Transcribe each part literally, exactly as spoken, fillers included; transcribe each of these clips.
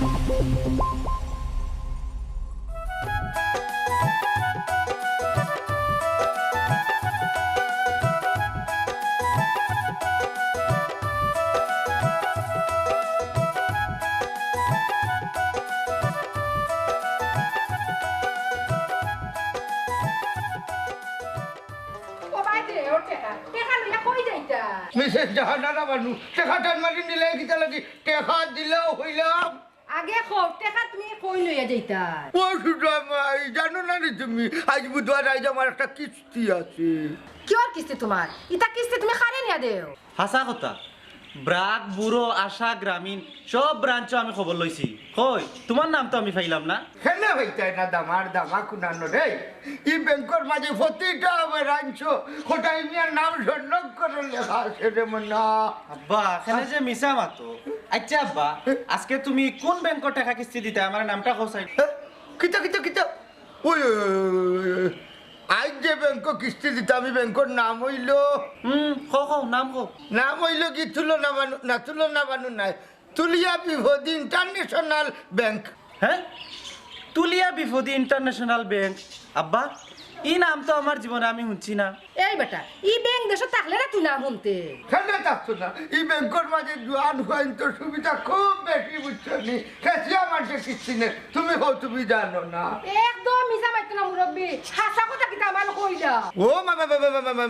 ও ভাই দে, ওর টেকা। টেকা লইয়া কই যাইতা? মিসেস জাহানারা বানু, টেকা টান মারি নিলে কিতা লাগি? টেকা দিলাও হইলাম। আগে কও, টেকা তুমি কই লইয়া যাইতা? ও সুজা মাই, জানো না নি তুমি? আইজ বুধবার, আইজ আমার একটা কিস্তি আছে। কিওর কিস্তি তুমার? ইতা কিস্তি তুমি কারে নিয়া দেও? হাছা কথা। ব্রাক, ব্যুরো, আশা, গ্রামীণ সব ব্রাঞ্চো আমি খবর লইছি। কই, তুমার নাম তো আমি পাইলাম না। কেনে পাইতায় না দামার দামা কুনানো রে? ই ব্যাংকর মাঝে প্রতিটা ব্রাঞ্চো খোটাই মিয়ার নাম স্বর্ণাক্ষরে লেখা আছে রে মনা। আব্বা, কেনে যে মিছা মাতো। আচ্ছা আব্বা, আজকে তুমি কোন ব্যাংকর টেকা কিস্তি দিতায়? আমার নামটা কও চাই। হ্যাঁ? কিতা, কিতা, কিতা? ওই, ওই, ওই, ওই, ওই, ওই। আইজ যে ব্যাংকো কিস্তি দিতাম, ই ব্যাংকর নাম অইলো হুম, কও, কও, নাম কও। নাম অইলো কি তুলনা বানু, না তুলনা বানু নায়, তুলিয়া বিপদি ইন্টারন্যাশনাল ব্যাংক। হ্যাঁ? তুলিয়া বিপদি ইন্টারন্যাশনাল ব্যাংক? আব্বা, ই নাম তো আমার জীবনে আমি হুনছি না। এই বেটা, ই ব্যাংক দেশো থাকলে না তুই নাম হুনতে। কেনে থাকতো না? ই ব্যাংকর মাঝে জোয়ান হুয়াইন্তর সুবিধা খুব বেশি, বুঝছো নি? খেসিয়া মানষে কিস্তি নেয়, তুমি কও তুমি জানো না। একদম মিছা মাতিও না মুরব্বি, হাছা কথা কিতা আমারে কইলা। ও মা, মা,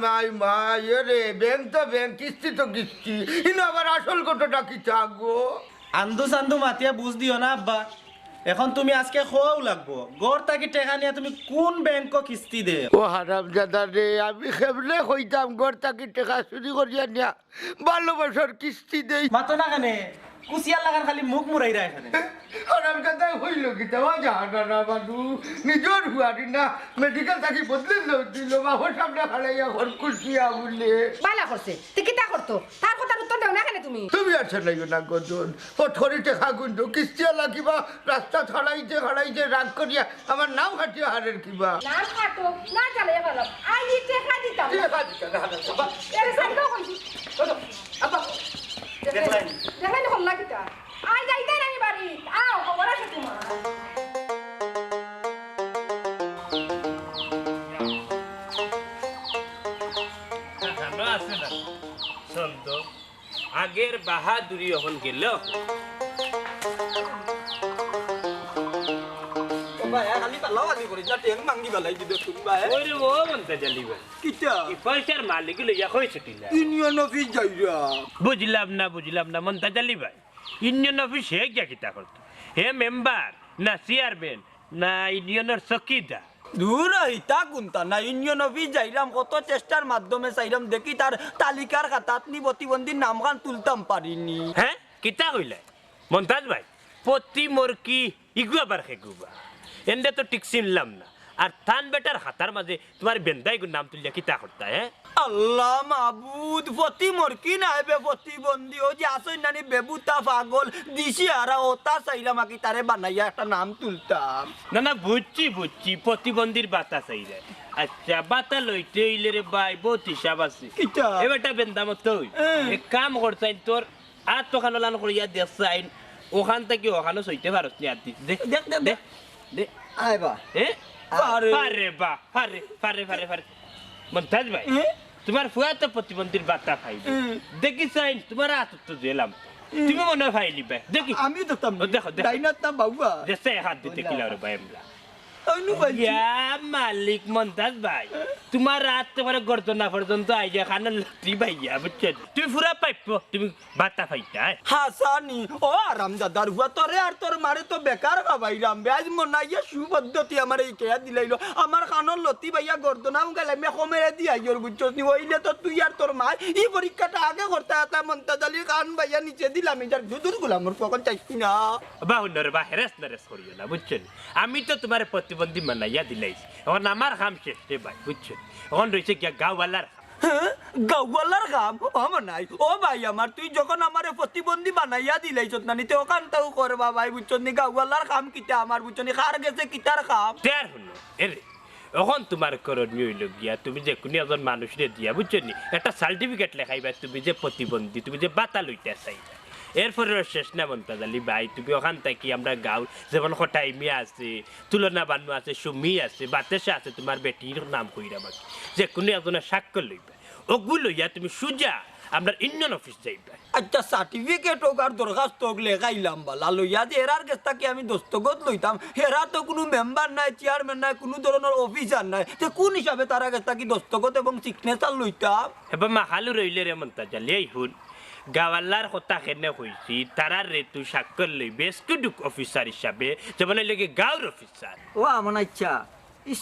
মা, আই মা, ইয়ে রে, ব্যাংক তো ব্যাংক, কিস্তি তো কিস্তি, ইনো আবার আসল ঘটনা কিতা গো? আন্দু সান্দু মাতিয়া বুঝ দিও না আব্বা। এখন তুমি আজকে কওয়াউ লাগবো, ঘর থাকি টেকা নিয়া তুমি কোন ব্যাংকো কিস্তি দেও? ও হারামজাদা রে, আমি কেমনে কইতাম ঘর থাকি টেকা চুরি করিয়া নিয়া ভালোবাসার কিস্তি দেই? মাতো না কেনে? কুচিয়ার লাখান খালি মুখ মুড়াইরা এখানে। হারামজাদায় কইলো কিতা? ও জাহানারা বানু, নিজর হুয়ারি না, মেডিকেল থাকি বদলি লই দিলো, বাপর সামনে খাড়াইয়া ঘর কুচিয়া বুলে। বালা করছে, তে কিতা করতো? তার কথার উত্তর দেও না কেনে তুমি? তুমি আর চালাইও না গজন। ফট করি টেকা গুনতো, কিস্তিওয়ালা কিবা রাস্তাত খাড়াইছে, খাড়াইছে, রাগ করিয়া আমার নাম কাটিয়া হারের কিবা। নাম কাটো, না চালাইয়া ভালো। আই ই টেকা দিতাম না। টেকা দিতাম না, হারামজাদা। এরে সাইডো কইছি। আব্বা, দেখলাই। দেখলাই না হল্লা কিতা? আই যাইতায় না নি বাড়ি। আও, খবর আছে তুমার। ভালো আছে না? চল তো। আগের বাহাদুরি অখন গেল। ভাই, খালি পাল্লাবাজি করিস না, টেন ভাঙ্গি ফালাই দিবে তুমি ভাই। ওই রে, ও মন্তাজ আলী ভাই। কিতা? ই পয়সার মালিক লইয়া কই ছুটিলা? ইউনিয়ন অফিস যাইরা। বুঝলাম না, বুঝলাম না, মন্তাজ আলী ভাই। ইউনিয়ন অফিস হে গিয়া কিতা করতো? হে মেম্বার, না চেয়ারম্যান, না ইউনিয়নর চকিদার? দূর, ইতা কুন্তা না, ইউনিয়ন অফিস যাইরাম, কত চেষ্টার মাধ্যমে চাইরাম, দেখি তার তালিকার খাতাত নি প্রতিবন্ধীর নামখান তুলতাম পারিনি। হ্যাঁ, কিতা কইলায় মন্তাজ ভাই? প্রতিমর্কি ইগু আবার কেগু বা? এনরে তো ঠিক চিনলাম না। আর তান বেটার খাতার মাঝে তুমার বেন্দা ইগুর নাম তুলিয়া কিতা করতায়, হ্যাঁ? আল্লাহ মাবুদ, প্রতিমর্কি নায় বে, প্রতিবন্ধী, অউ যে আছইন নানি বেবুতা পাগল, দিশি হারা, অতা চাইরাম আকি তারে বানাইয়া একটা নাম তুলতাম। না, না, বুঝছি, বুঝছি, প্রতিবন্ধীর বাতা চাইরায়। আচ্ছা, বাতা লইতে অইলে রে ভাই, বউত হিসাব আছে। কিতা? এ বেটা বেন্দা মতো অই। হ্যাঁ। এক কাম করছাইন, তোর আত তো খানো লান করিয়া দেখছাইন, অখান থাকি অখানো ছইতে পারস নি আর দিস। দে, দেখ, দেখ, দে, দেখ। দে। আয় বা। এ? আরে। পারে বা, পারে, পারে, পারে, পারে। মন্তাজ ভাই, এ? তুমার ফুয়া তো প্রতিবন্ধীর বাতা পাইবে। এ। দেখিছাইন, তুমার আত তো দিলাম। এ। তুমি মনে অয় পাইলিবায়। দেখি। আমিও দেখতাম ও, না। দেখো, দেখো। ডাইনাত না বাউয়া? দেশে হাত দিতে কিলা রে ভাই আমরা। অনু ভাই। ইয়া মালিক মন্তাজ ভাই, তুমার আত তো করে গর্দনা পর্যন্ত আইয়া খানো লতি ভাইয়া, বুঝছো? তুমি পুরা প্রাপ্য, তুমি বাতা পাইতায়। হাছানি, ও আরামজাদার ফুয়া, তোরে আর তোর মারে তো বেকার খাবাইরাম বে। আইজ মনাইয়া সুপদ্ধতি আমারে ইকেয়া দিলাইলো। আমার খানোর লতি ভাইয়া গর্দনা উগাইলাই, মে কমেরে দি আইয়র, বুঝছস নি? অইলে তো তুই আর তোর মায় ই পরীক্ষাটা আগে করতা, আতা মন্তাজ আলীর খান ভাইয়া নিচে দিলাম, ইজার জুদুর গুলামর ফকন চাইছি না। বা হুনো রে বা, হেরেস নেরেস করিও না, বুঝছো নি? আমি তো তুমারে প্রতিবন্ধী বানাইয়া দিলাইছি, অখন আমার কাম শেষ রে ভাই, বুঝছো নি? অখন রইছে গিয়া গাঁওয়ালার কাম। হ্যাঁ? গাঁওয়ালার কাম? ও মনাই, ও ভাই আমার, তুই যখন আমারে প্রতিবন্ধী বানাইয়া দিলাইছত না নি, তে অখানটাও করবা ভাই, বুঝছত নি? গাঁওয়ালার কাম কিতা আমার, বুঝছত নি? কার গেছে কিতার কাম? তে আর হুনো, এরে, অখন তুমার করণীয় অইলো গিয়া, তুমি যে কুনু একজন মানুষরে দিয়া, বুঝছো নি? একটা certificate লেখাইবায়, তুমি যে প্রতিবন্ধী, তুমি যে বাতা লইতায় চাইরায়। এরপরে আর শেষ না মন্তাজ আলী ভাই, তুমি ওখান থাকি আমরা গাঁওর যেমন কটাই মিয়া আছে, তুলনা বান্নু আছে, সুমি আছে, বাতেশা আছে, তুমার বেটির নাম কইরা বাকি। যে কুনু একজনর স্বাক্ষর লইবা। অগু লইয়া তুমি সুজা আমরার ইউনিয়ন অফিস যাইবা। আইচ্ছা, সার্টিফিকেট অউক আর দরখাস্ত অউক, লেখাইলাম বালা লইয়া যে এরার গেছ থাকি আমি দস্তখত লইতাম, এরা তো কুনু মেম্বার নায়, চেয়ারম্যান নায়, কুনু ধরনর অফিসার নায়, তে কুন হিসাবে তারার গেছ থাকি দস্তখত এবং সিগনেচার লইতাম? এবার মাখালু রইলে রে মন্তাজ আলী, এই হুন, গাওয়াল্লার কথা কেনে কইছি, তারার রে তুই স্বাক্ষর লইবে, এক্সিকিউটিভ অফিসার হিসাবে, যেমন অইলে কি গাঁওর অফিসার। ও আমার আইচ্ছা,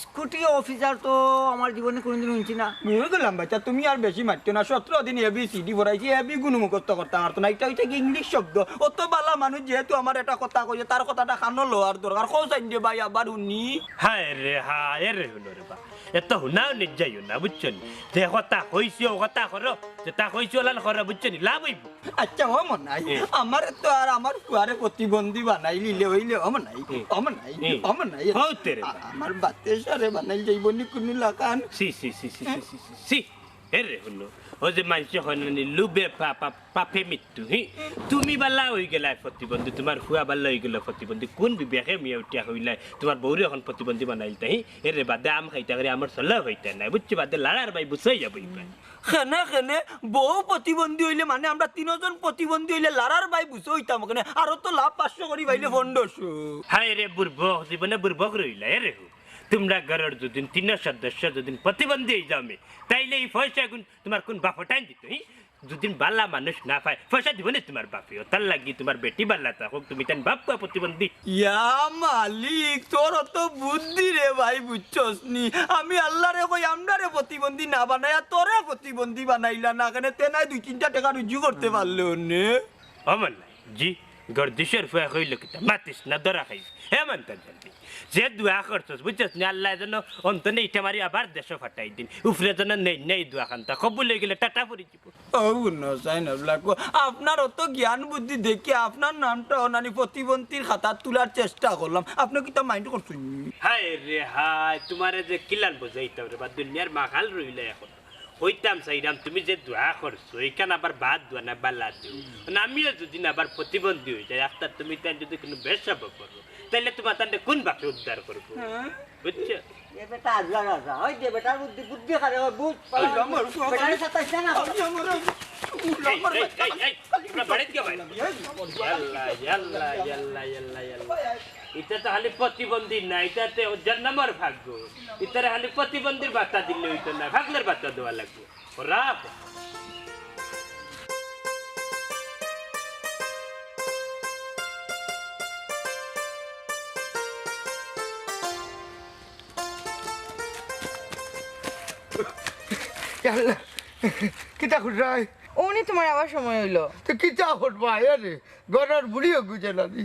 স্কুটি অফিসার তো আমার জীবনে কোনোদিন হুনছি না। মুই কইলাম, "ভাইটা, তুমি আর বেশি মাতিও না, সতেরো দিন এ বি সি ডি পড়াইছি, এ বি গুনু মুখস্থ করতাম পারতো না, ইটা অইছে কি ইংলিশ শব্দ?" অত বালা মানুষ যেহেতু আমার এটা কথা কইছে, তার কথাটা কানো লওয়ার দরকার। কও চাইন যে ভাই, আবার হুনি। হায় রে হায় রে, হুনো রে বা, এত হুনাও নি যাইও না, বুঝছো নি? যে কথা কইছি, ও কথা করো, যেটা কইছি, ওলান করো, বুঝছো নি? লাভ অইবো। আইচ্ছা, ও মনাই, এ। আমারে তো আর আমার ফুয়ারে প্রতিবন্ধী বানাইলিলে অইলে, ও মনাই, এ। ও মনাই, এ। ও মনাই। হও তেরে। আ-, আমার বাতেশারে বানাইল যাইবো নি কুনু লাখান? ছি, ছি, ছি, ছি, ছি, ছি, ছি, ছি। এ রে হুনো, ও যে মানষে কয় না নি, লোভে পা-, পা-, পাপে মৃত্যু, হি? তুমি বালা অইগেলায় প্রতিবন্ধী, তুমার ফুয়া বালা অইগেলো প্রতিবন্ধী। কুন বিবেকে মিয়া উঠিয়া কইলায়, তুমার বউরে অখন প্রতিবন্ধী বানাইলতা, হি? এ রে বাদে আম খাইতা করি, আমার সলা খাইতা নাই, বুঝছো? বাদে লাড়ার বাই বুঝাই যাবো ইবার। কেনে, কেনে, বউ প্রতিবন্ধী অইলে মানে আমরা তিনজন প্রতিবন্ধী অইলে লাড়ার বাই বুঝে অইতাম কেনে? আরো তো লাভ পাঁচশো করি পাইলে পনেরোশো। হায় রে বুরবক, জীবনে বুরবক রইলা, এ রে হু। তুমরা ঘরর যুদি তিন সদস্য যুদি প্রতিবন্ধী অই যাও মে, তাইলে ই পয়সা কুন তুমার কুন বাফ টাইন দিতো, হি? যুদি বালা মানুষ না পায়, পয়সা দিবো নি তুমার বাফে। অতার লাগি তুমার বেটি বালা থাকউক, তুমি তাইন বাফ পুয়া প্রতিবন্ধী। ইয়া মালিক, তোর অত বুদ্ধি রে ভাই, বুঝছস নি? আমি আল্লারে কই, আমরারে প্রতিবন্ধী না বানাইয়া তোরে প্রতিবন্ধী বানাইলা না কেনে? তে নায় দুই তিনটা টেকা রুজি করতে পারলে অনে। ও মনাই, জি, গর্দিশর ফুয়া কইলো কিতা, মাতিস না, ধরা খাইস। হে মন্তাজ আলী, যে দোয়া করছস, বুঝছস নি? আল্লায় যেন অন্তনে ইটা মারি আবার দেশো ফাটাই দিন। উপরে যেন নেই নেই দোয়া খান্তা কবুল অইগেলে টাটা পড়ি ও হুনো, সাইন আবলা কো, আপনার অত জ্ঞান বুদ্ধি দেখি আপনার নামটা অনানি প্রতিবন্ধীর খাতাত তুলার চেষ্টা করলাম। আপনে কিতা মাইন্ড করছইন নি? হায় রে হায়, তুমারে যে কিলান বুঝাইতাম রে বা, দুনিয়ার মাখাল রইলা অখন। কইতাম চাইরাম, তুমি যে দোয়া করছো, ইখান আবার বাদ দোয়া না বালা দোয়া। না, আমিও যুদি না আবার প্রতিবন্ধী অই যাই, আফতার তুমি তাইন যুদি কুনু বেশ্যা করো, তাইলে তুমার তানরে কুন বাফে উদ্ধার করবো? হ্যাঁ। বুঝছো? এ বেটা আজলা রাজা, ওই যে বেটার বুদ্ধি, বুদ্ধি খারে, ওই বুঝ, পালা। আমার বেটারে সাতাইছে না। আমার এই, এই, এই, এই, তোমরা বাড়িত কিয়া ভাই? ইয়াল্লা, ইয়াল্লা, ইয়াল্লা, ইয়াল্লা, ইয়াল্লা। ইটা তো খালি প্রতিবন্ধী না, ইটা তে ওর জন্মর ভাগ্য। ইতারে খালি প্রতিবন্ধীর ভাতা দিলে অইতো না, ভাগলের ভাতা দেওয়া লাগবো। ওরা ইয়াল্লা, কিতা কররায়? অনি তুমার আবার সময় অইলো। তো কিতা করবা, এ রে? ঘরর বুড়ি অগু যে নানি।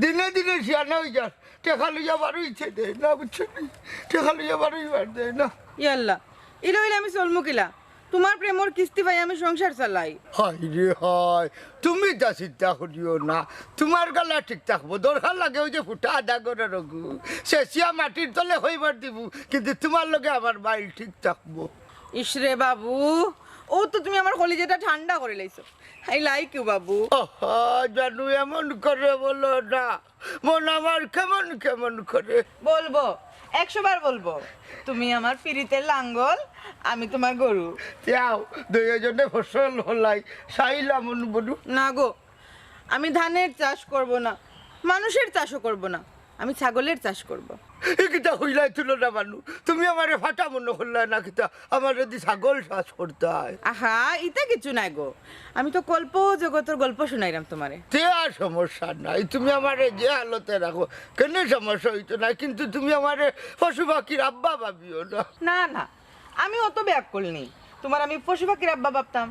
দিনে দিনে শিয়ানা অই যার। টেকা লইয়া বারইছে দেয় না, বুঝছো নি? টেকা লইয়া বারইবার দেয় না। ইয়াল্লা, ইলা অইলে আমি চলমু কিলা? তুমার প্রেমর কিস্তি পাই আমি সংসার চালাই। হায় রে হায়, তুমি তা চিন্তা করিও না, তুমার গলা ঠিক থাকবো। দরকার লাগে ওই যে ফুটা আদা ঘরর অগু, শেষিয়া মাটির তলে খইবার দিবো, কিন্তু তুমার লগে আমার মাইল ঠিক থাকবো। ইস রে বাবু, ও তো তুমি আমার কলিজাটা ঠান্ডা করিলাইছো। I like you, বাবু। আহা, জানু, এমন করে বলো না। মন আমার কেমন কেমন করে। বলবো, একশো বার বলবো। তুমি আমার পিরিতের লাঙ্গল, আমি তুমার গরু। যাও, দুইজনে ফসল ফলাই, সাইলা মন বলু। না গো, আমি ধানের চাষ করব না, মানুষের চাষও করব না, আমি ছাগলের চাষ করব। এ কিতা কইলায় তুলনা বান্নু? তুমি আমারে ফাটা মনো করলায় না কিতা? আমারে দি ছাগল চাষ করতায়। আহা, ইতা কিচ্ছু নায় গো। আমি তো কল্প জগতর গল্প শুনাইরাম তুমারে। তে আর সমস্যা নাই, তুমি আমারে যে হালতে রাখো, কেনে সমস্যা অইতো না, কিন্তু তুমি আমারে পশু পাখির আব্বা ভাবিও না। না, না, আমি অত বেআক্কল নি। তুমার আমি পশু পাখির আব্বা ভাবতাম।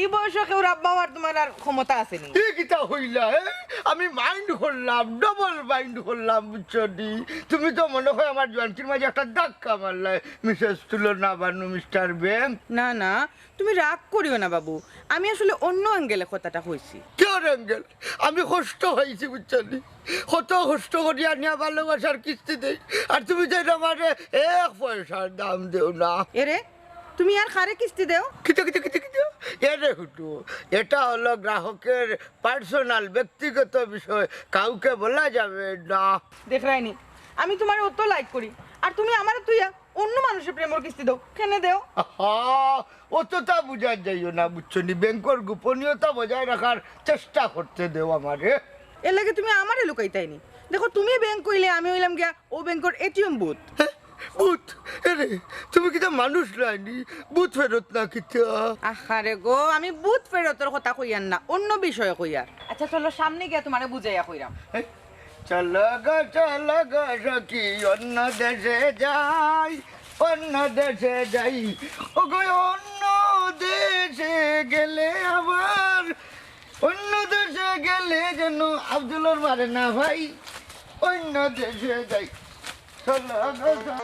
ই বয়সো কেউর আব্বা অওয়ার তুমার আর ক্ষমতা আছে নি। এ কিতা কইলা, এ? আমি মাইন্ড করলাম, ডাবল মাইন্ড করলাম, বুঝছো নি? তুমি তো মনে হয় আমার জোয়ানকির মাঝে একটা ধাক্কা মারলায়, মিসেস তুলনা বানু, মিস্টার ব্যাংক। না, না, তুমি রাগ করিও না বাবু, আমি আসলে অন্য অ্যাঙ্গেলে কথাটা কইছি। Cure angle? আমি কষ্ট পাইছি, বুঝছো নি? কত কষ্ট করি আনিয়া ভালোবাসার কিস্তি দেই, আর তুমি যে আমারে এক পয়সার দাম দেও না। এরে, তুমি আর কারে কিস্তি দেও? কিতা, কিতা, কিতা, কিতা? এরে হুটু, এটা হলো গ্রাহকের পার্সোনাল, ব্যক্তিগত বিষয়, কাউকে বলা যাবে না। দেখরায়নি, আমি তুমারে অত লাইক করি, আর তুমি আমারে থুইয়া অন্য মানুষের প্রেমর কিস্তি দেও, কেনে দেও? আহা, অতটা বুঝার যাইও না, বুঝছো নি? ব্যাংকর গোপনীয়তা বজায় রাখার চেষ্টা করতে দেও আমারে। এর লাগি তুমি আমারে লুকাইতায়নি। দেখো, তুমি ব্যাংক কইলে আমি অইলাম গিয়া অউ ব্যাংকর এটিএম বুথ। হ্যাঁ? বুথ? এরে, তুমি কিতা মানুষ নায়নি? বুথ ফেরত না কিতা? আহারে গো, আমি বুথ ফেরতর কথা কইয়ার না, অন্য বিষয়ে কইয়ার। আচ্ছা, চলো সামনে গিয়া তুমারে বুঝাইয়া কইরাম। হ্যাঁ? চলো গো, চলো গো সখী, অন্য দেশে যাই, অন্য দেশে যাই। ও গো, অন্য দেশে গেলে আবার, অন্য দেশে গেলে যেন আব্দুলর মারে না ভাই, অন্য দেশে যাই। চলো গো, চলো।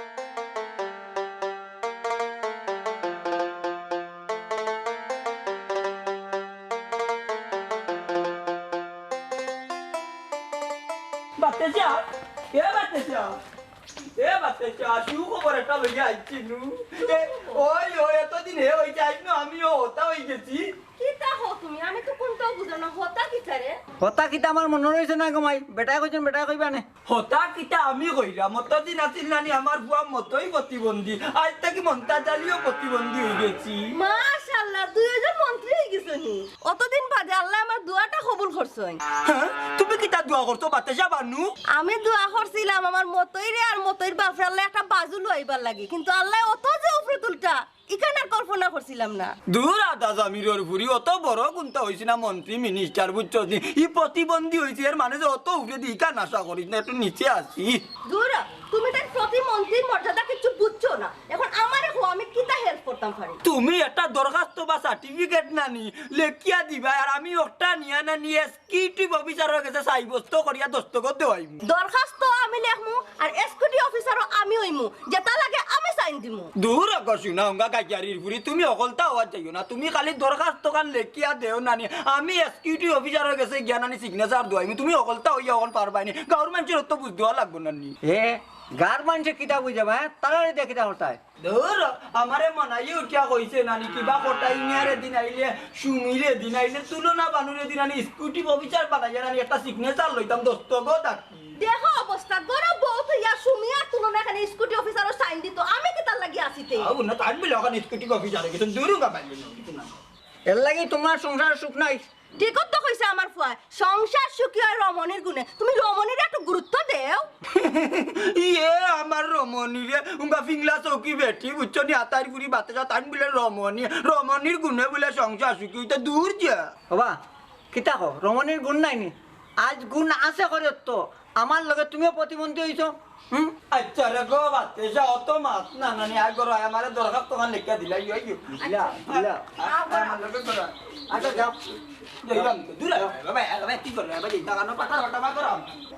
বাতেজা, এ বাতেজা, এ বাতেজা, সুখবর একটা লইয়া আইছি নু। এ, ওই, ওই, এতদিন হে অইছে, আইজ নু আমিও হতা অইগেছি। কিতা কও তুমি? আমি তো কুন্তাও বুঝলাম না, হতা কিতা রে? হতা কিতা আমার মনো রইছে না গো মাই, বেটায় কইছইন, বেটায় কইবা নে। হতা কিতা আমি কইরাম, অতদিন আছিল নানি আমার ফুয়া মতই প্রতিবন্ধী, আইজ থাকি মন্তাজ আলীও প্রতিবন্ধী অইগেছি। মাশাআল্লাহ, দুইজন মন্ত্রী অইগেছো নি? অতদিন বাদে আল্লায় আমার দোয়াটা কবুল করছইন। হ্যাঁ? তুমি কিতা দোয়া করছো বাতেজা বানু? আমি দোয়া করছিলাম আমার মতইরে আর মতইর বাফরে আল্লায় একটা বাজু লইবার লাগি, কিন্তু আল্লায় অত যে উপরে তুলতা, ইখান আর কল্পনা করছিলাম না। দূর আদা জামিরর ফুরি, অত বড় কুন্তা অইছি না মন্ত্রী মিনিস্টার, বুঝছো নি? ই প্রতিবন্ধী অইছে, এর মানে যে অত উপরেদি ইখান আশা করিস না, একটু নিচে আসি। দূর, তুমি তাইর প্রতিমন্ত্রীর মর্যাদা কিচ্ছু বুঝছো না। এখন আমারে কও, আমি কিতা হেল্প করতাম পারি? তুমি একটা দরখাস্ত বা সার্টিফিকেট নানি লেখিয়া দিবায়, আর আমি ওটা নিয়া নানি এক্সিকিউটিভ অফিসারর গেছে সাব্যস্ত করিয়া দস্তখত দেওয়াইমু। দরখাস্ত আমি লেখমু, আর এক্সিকিউটিভ অফিসারও আমি অইমু, যেটা লাগে আমি সাইন দিমু। দূর অগো সুনা, উঙ্গা গাইয়ারির ফুরি, তুমি হকলতা অওয়াত যাইও না। তুমি খালি দরখাস্তখান লেখিয়া দেও নানি, আমি এক্সিকিউটিভ অফিসারর গেছে গিয়া নানি সিগনেচার দেওয়াইমু। তুমি হকলতা অইয়া অখন পারবায়নি, গাউর মানষর অত বুঝ দেওয়া লাগবো নানি। এ, গাউর মানষে কিতা বুঝে বা, তারারে দিয়া কিতা করতায়? দূর, আমারে মনাইয়ে উঠিয়া কইছে নানি, কিবা কটাই মিয়ারে দিন আইলে, সুমিরে দিন আইলে, তুলনা বানুরে দিন আনি, এক্সিকিউটিভ অফিসার বানাইয়া নানি, একটা সিগনেচার লইতাম দস্তখত আর কি। দেখো অবস্থা, ঘরো বউ তো ইয়া সুমি আর তুলনা এখানে এক্সিকিউটিভ অফিসারও সাইন দিত, আমি কিতার লাগি আসিতে? আও না, তাই বলে ওখানে এক্সিকিউটিভ অফিসার অইগেছে, দূর উঙ্গা বাইরে না, কিছু না। এর লাগি তুমার সংসার সুখ নাই। ঠিকউ তো কইছে আমার ফুয়ায়, সংসার সুখী অয় রমণীর গুণে। তুমি রমণীরে একটু গুরুত্ব দেও। ইয়ে, আমার রমণীরে, উঙ্গা ফিংলা চৌকি বেটি, বুঝছো নি, আতাইর ফুরি বাতেজা, তাইন বুলে রমণী, রমণীর গুণে বুলে সংসার সুখী অইতে, দূর যা। ওবা, কিতা কও, রমণীর গুণ নাই নি? আইজ গুণ আছে করি তো, আমার লগে তুমিও প্রতিবন্ধী অইছো। হুম? আচ্ছা রে গো, বাতেজা, অত মাত না, নানি, আয় ঘরো আয়, আমারে দরখাস্তখান লেখিয়া দিলা, ইয়ো, ইয়ো। দিলা, দিলা। আ-, আ-, আমার লগে ঘরো আয়। আচ্ছা, যাও। যাইলাম তো, দূর আয়, বাবা, বাবা, কি করবে? বাবা, চিন্তা করো, পাতা, পাতা, পাতা করো।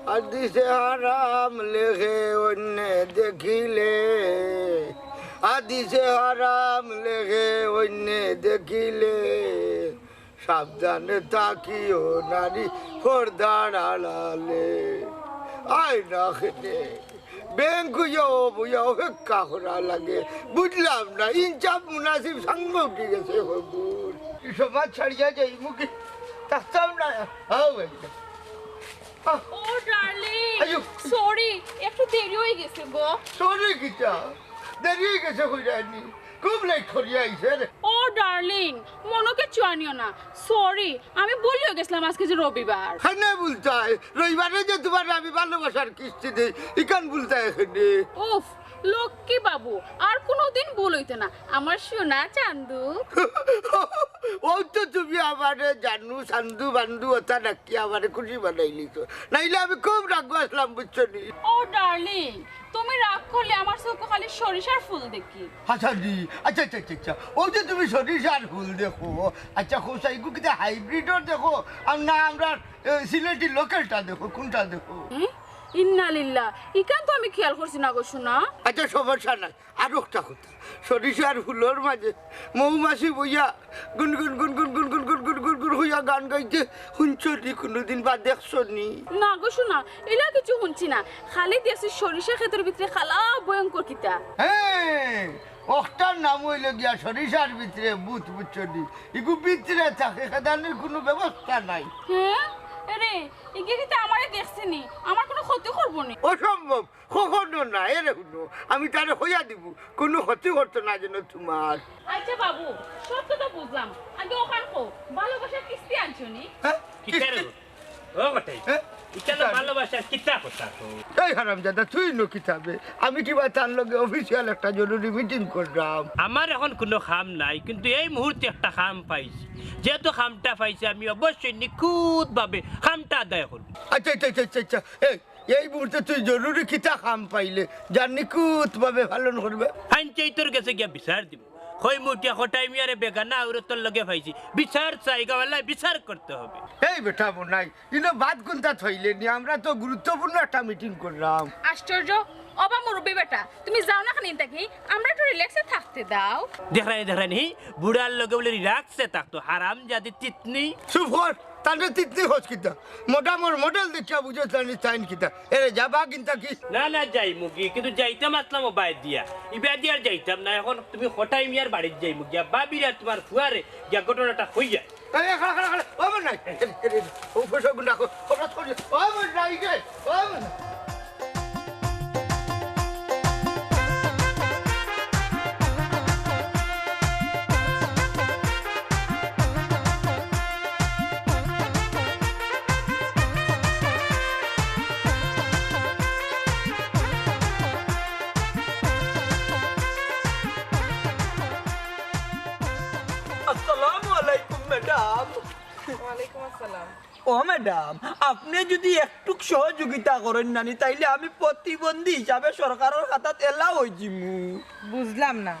হাদিসে হারাম লেখে অন্যে দেখিলে, হাদিসে হারাম লেখে অন্যে দেখিলে, সাবধানে থাকিও নারী পর্দার আড়ালে। আয় না খেতে, ব্যাংক অইয়া অইয়া অপেক্ষা করা লাগে। বুঝলাম না, ইনসাফ মুনাসিব সাঙ্গ উঠি গেছে হগুর। ই সমাজ ছাড়িয়া যাইমু কি? থাকতাম না। হাও ভাই। আহ, ও ডার্লিং, আইয়ো। সরি, একটু দেরি অই গেছে গো। সরি কিতা? দেরি অই গেছে কইরায়নি? খুব লেট করিয়া আইছে রে। ও ডার্লিং, মনো কিচ্ছু আনিও না। সরি, আমি ভুলিও গেছলাম আজকে যে রবিবার। কেনে ভুলতায়? রবিবারে যে তুমারে আমি ভালোবাসার কিস্তি দেই, ইখান ভুলতায় কেনে? উফ, লক্ষ্মী বাবু, আর কুনুদিন ভুল অইতো না, আমার সোনা চান্দু। অউ তো তুমি আমারে জানু, চান্দু, বান্দু অতা ডাকি আমারে খুশি বানাইলিছো। নাইলে আমি খুব রাগো আছলাম, বুঝছো নি? ও ডার্লিং, তুমি রাগ করলে আমার চউখো খালি সরিষার ফুল দেখি। হাছা দি, আচ্ছা, আচ্ছা, আচ্ছা, আচ্ছা। অউ যে তুমি সরিষার ফুল দেখো, আচ্ছা, কও চাই ইগু কিতা হাইব্রিডর দেখো, আর না আমরার, এ, সিলেটি লোকালটা দেখো, কুনটা দেখো? হুম? ইন্না লিল্লাহ, ইখান তো আমি খিয়াল করছি না গো সোনা। আচ্ছা, সমস্যা নাই। আর একটা কথা, সরিষার ফুলর মাঝে মৌমাছি বইয়া গুন গুন গুন গুন কইয়া গান গাইতে হুনছো নি কুনুদিন বা দেখছো নি? না গো সোনা, ইলা কিচ্ছু হুনছি না। খালি দেখছি সরিষা ক্ষেতর ভিতরে কালা ভয়ঙ্কর কিতা। হ্যাঁ, অখটার নাম অইলো গিয়া সরিষার ভিতরে ভূত, বুঝছো নি? ইগু ভিতরে থাকে, খেদানির কুনু ব্যবস্থা নাই। হ্যাঁ? আরে, ইগিয়ে কিতা আমারে দেখছে নি? আমার কুনু ক্ষতি করবো নি? অসম্ভব, কখনো না। এরে হুনো, আমি তারে কইয়া দিমু, কুনু ক্ষতি করতো না যেন তুমার। আচ্ছা বাবু, সব তো বুঝলাম, আগে অখান কও, ভালোবাসার কিস্তি আনছো নি? হ্যাঁ? কিস্তি? ও বেটাই, হ্যাঁ? ইটা না ভালোবাসার কিতা কথা তো? এই হারামজাদা, তুই নু কিতা বে? আমি কিবা তার লগে official একটা জরুরি meeting কররাম। আমার এখন কুনু কাম নাই, কিন্তু এই মুহূর্তে একটা কাম পাইছি। যেহেতু কামটা পাইছি, আমি অবশ্যই নিখুঁতভাবে কামটা আদায় করমু। আচ্ছা, আচ্ছা, আচ্ছা, আচ্ছা, আচ্ছা। এই, এই মুহূর্তে তুই জরুরি কিতা কাম পাইলে যা নিখুঁতভাবে পালন করবে? পঞ্চায়েতর গেছে গিয়া বিচার দিমু। কইমু উঠিয়া কটাই মিয়ারে বেগানা আউরতর লগে পাইছি। বিচার চাই, গাওয়াল্লায় বিচার করতে হবে। এই বেটা বনাই, ইনো বাদ কুনতা থইলে নি, আমরা তো গুরুত্বপূর্ণ একটা meeting কররাম। আশ্চর্য, ওবা মুরব্বি বেটা, তুমি যাও না খানি থাকি, আমরা একটু relax-এ থাকতে দাও। দেখরায়নি, দেখরায়নি, বুড়ার লগে বুলে relax-এ থাকতো, হারামজাদি তিতনি। চুপ কর, তানরে তিতনি কস কিতা? Madam-অর model দেখিয়া বুঝোস না নি, চাইন কিতা? এরে যা বা কিনতা কি? না, না, যাইমুগি, কিন্তু যাইতাম আছলাম ওবায় দিয়া। ইবায় দিয়া আর যাইতাম না, এখন তুমি কটাই মিয়ার বাড়িত যাইমুগি, ভাবিরে আর তুমার ফুয়ারে গিয়া ঘটনাটা কইয়া। এই, এই, খাড়া, খাড়া, খাড়া। ও আমার নাই। এরে, এরে, এরে। ও পয়সা গুন্ডা কো-, খরচ করি। ও আমার নাই রে। ও আমার নাই। আসসালামু আলাইকুম, madam। ওয়ালাইকুম আসসালাম। ও madam, আপনে যুদি একটুক সহযোগিতা করইন নানি, তাইলে আমি প্রতিবন্ধী হিসাবে সরকারর খাতাত allow অইযিমু। বুঝলাম না,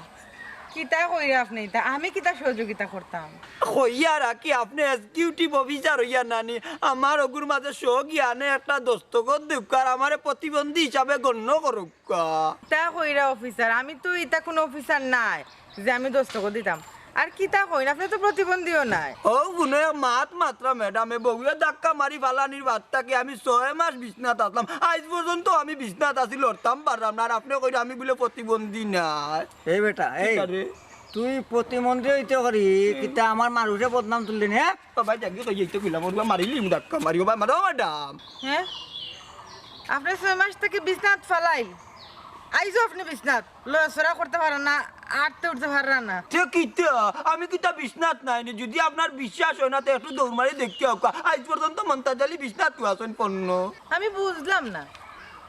কিতা কইরা আপনে ইতা? আমি কিতা সহযোগিতা করতাম? কইয়া রাখি, আপনে executive officer অইয়া নানি, আমার অগুর মাঝে সহগিয়ানে একটা দস্তখত দেউক্কা, আর আমারে প্রতিবন্ধী হিসাবে গণ্য করউক্কা। কিতা কইরা officer? আমি তো ইতা কুনু officer নায় যে আমি দস্তখত দিতাম। আর কিতা কইন, আপনে তো প্রতিবন্ধীও নায়। ও কুনু এক মাত মাতরা madam, এ বউয়ে ধাক্কা মারি ফালানির বাদ থাকি আমি ছয় মাস বিছনাত আছলাম। আইজ পর্যন্ত আমি বিছনাত আছি, লড়তাম পাররাম না। আর আপনে কইরা আমি বুলে প্রতিবন্ধী নায়। এই বেটা, এই, কিতা রে? তুই প্রতিবন্ধী অইতে পারি, কিতা আমার মানুষে বদনাম তুললি নে? ও ভাই, দেখি তো, এই তো কইলাম, ওর মারিলি, ধাক্কা মারি, ও ভাই, মারো madam। হ্যাঁ? আপনে ছয় মাস থাকি বিছনাত ফালাইল, আইজও আপনে বিছনাত লড়াচড়া করতে পাররা না, আটতে উঠতে পাররা না। তে কিতা? আমি কিতা বিছনাত নাই নি? যুদি আপনার বিশ্বাস অয় না, তে একটু দৌড় মারি দেখিয়া আউক্কা। আইজ পর্যন্ত মন্তাজ আলী বিছনাত আছইন পড়নো। আমি বুঝলাম না,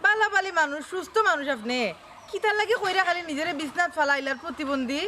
বালা বালি মানুষ, সুস্থ মানুষ আপনে, কিতার লাগি কইরা খালি নিজরে বিছনাত ফালাইল আর প্রতিবন্ধী?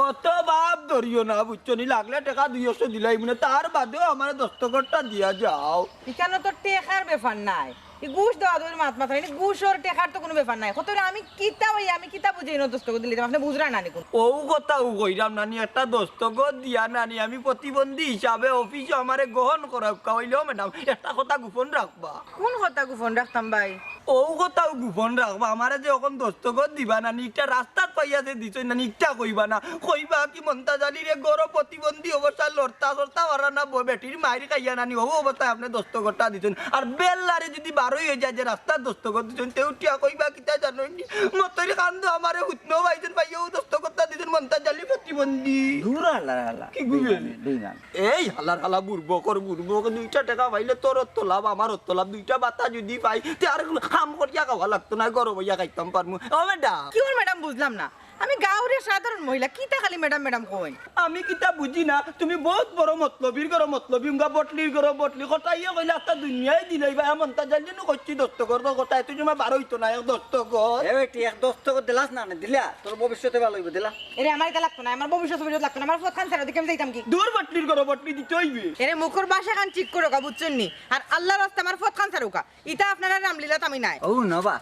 অত ভাব ধরিও না, বুঝছো নি? লাগলে টেকা দুই একশো দিলাইমুনে, তার বাদেও আমারে দস্তখতটা দিয়া যাও। ইখানো তো টেকার ব্যাপার নায়, ই ঘুষ দেওয়া দেওয়ির মাত মাতরা, ইনি ঘুষর টেকার তো কুনু ব্যাপার নায়। কত আমি কিতা অই, আমি কিতা বুঝি ইনো দস্তখত দিলে, আপনে বুঝরা না নি কুনু? অউ কথাউ কইরাম নানি, একটা দস্তখত দিয়া নানি, আমি প্রতিবন্ধী হিসাবে অফিসো আমারে গ্রহণ করাউক্কা। অইলেও madam, একটা কথা গোপন রাখবা। কুন কথা গোপন রাখতাম ভাই? অউ কথাউ গোপন রাখবা, আমারে যে অখন দস্তখত দিবা নানি, ইটা রাস্তাত পাইয়া যে দিছইন নানি, ইটা কইবা না। কইবা কি মন্তাজ আলীরে ঘরো প্রতিবন্ধী অবস্থায় লড়তা চড়তা পাররা না, ব-, বেটির মাইর খাইয়া নানি, অউ অবস্থায় আপনে দস্তখতটা দিছইন। আর বেল্লারে যুদি বারই অইযায় যে রাস্তাত দস্তখত দিছইন, তে উঠিয়া কইবা কিতা জানইন নি? মতরি কান্দো আমারে হুতনো পাইছইন, পাইয়া অউ দস্তখতটা দিছইন মন্তাজ আলী প্রতিবন্ধী। দূর হালার হালা। কি গুবে? বেইমান, বেইমান। এই হালার হালা বুরবকর বুরবক, দুইটা টেকা পাইলে তোর অত লাভ, আমার অত লাভ, দুইটা বাতা যুদি পাই, তে আর কুনু কাম করিয়া খাওয়া লাগতো নায়, ঘরো বইয়া খাইতাম পারমু। ও madam। কিওর madam বুঝলাম না, আমি গাঁওর সাধারণ মহিলা, কিতা খালি madam madam কইন? আমি কিতা বুঝি না, তুমি বউত বড় মতলবির ঘরো মতলবি, উঙ্গা বটলির ঘরো বটলি, কটাইয়ে কইলে আস্তা দুনিয়াই দিলাইবা, এমন তা জানলে নু কইছি দস্তখত, কটাই তুই জমা বার অইতো না, এক দস্তখত। এ বেটি, এক দস্তখত দিলাস না, না দিলা, তোর ভবিষ্যতে ভালা অইবো, দিলা। এরে, আমার ইতা লাগতো না, আমার ভবিষ্যৎ ভবিষ্যৎ লাগতো না, আমার পথখান ছাড়ো, দেখি আমি যাইতাম কি? দূর বটলির ঘরো বটলি দিতে অইবে। এরে, মুখর ভাষাখান ঠিক করউক্কা, বুঝছইন নি? আর আল্লার রাস্তায় আমার পথখান ছাড়উক্কা। ইতা আপনারার রামলীলাত আমি নাই। ও নবা,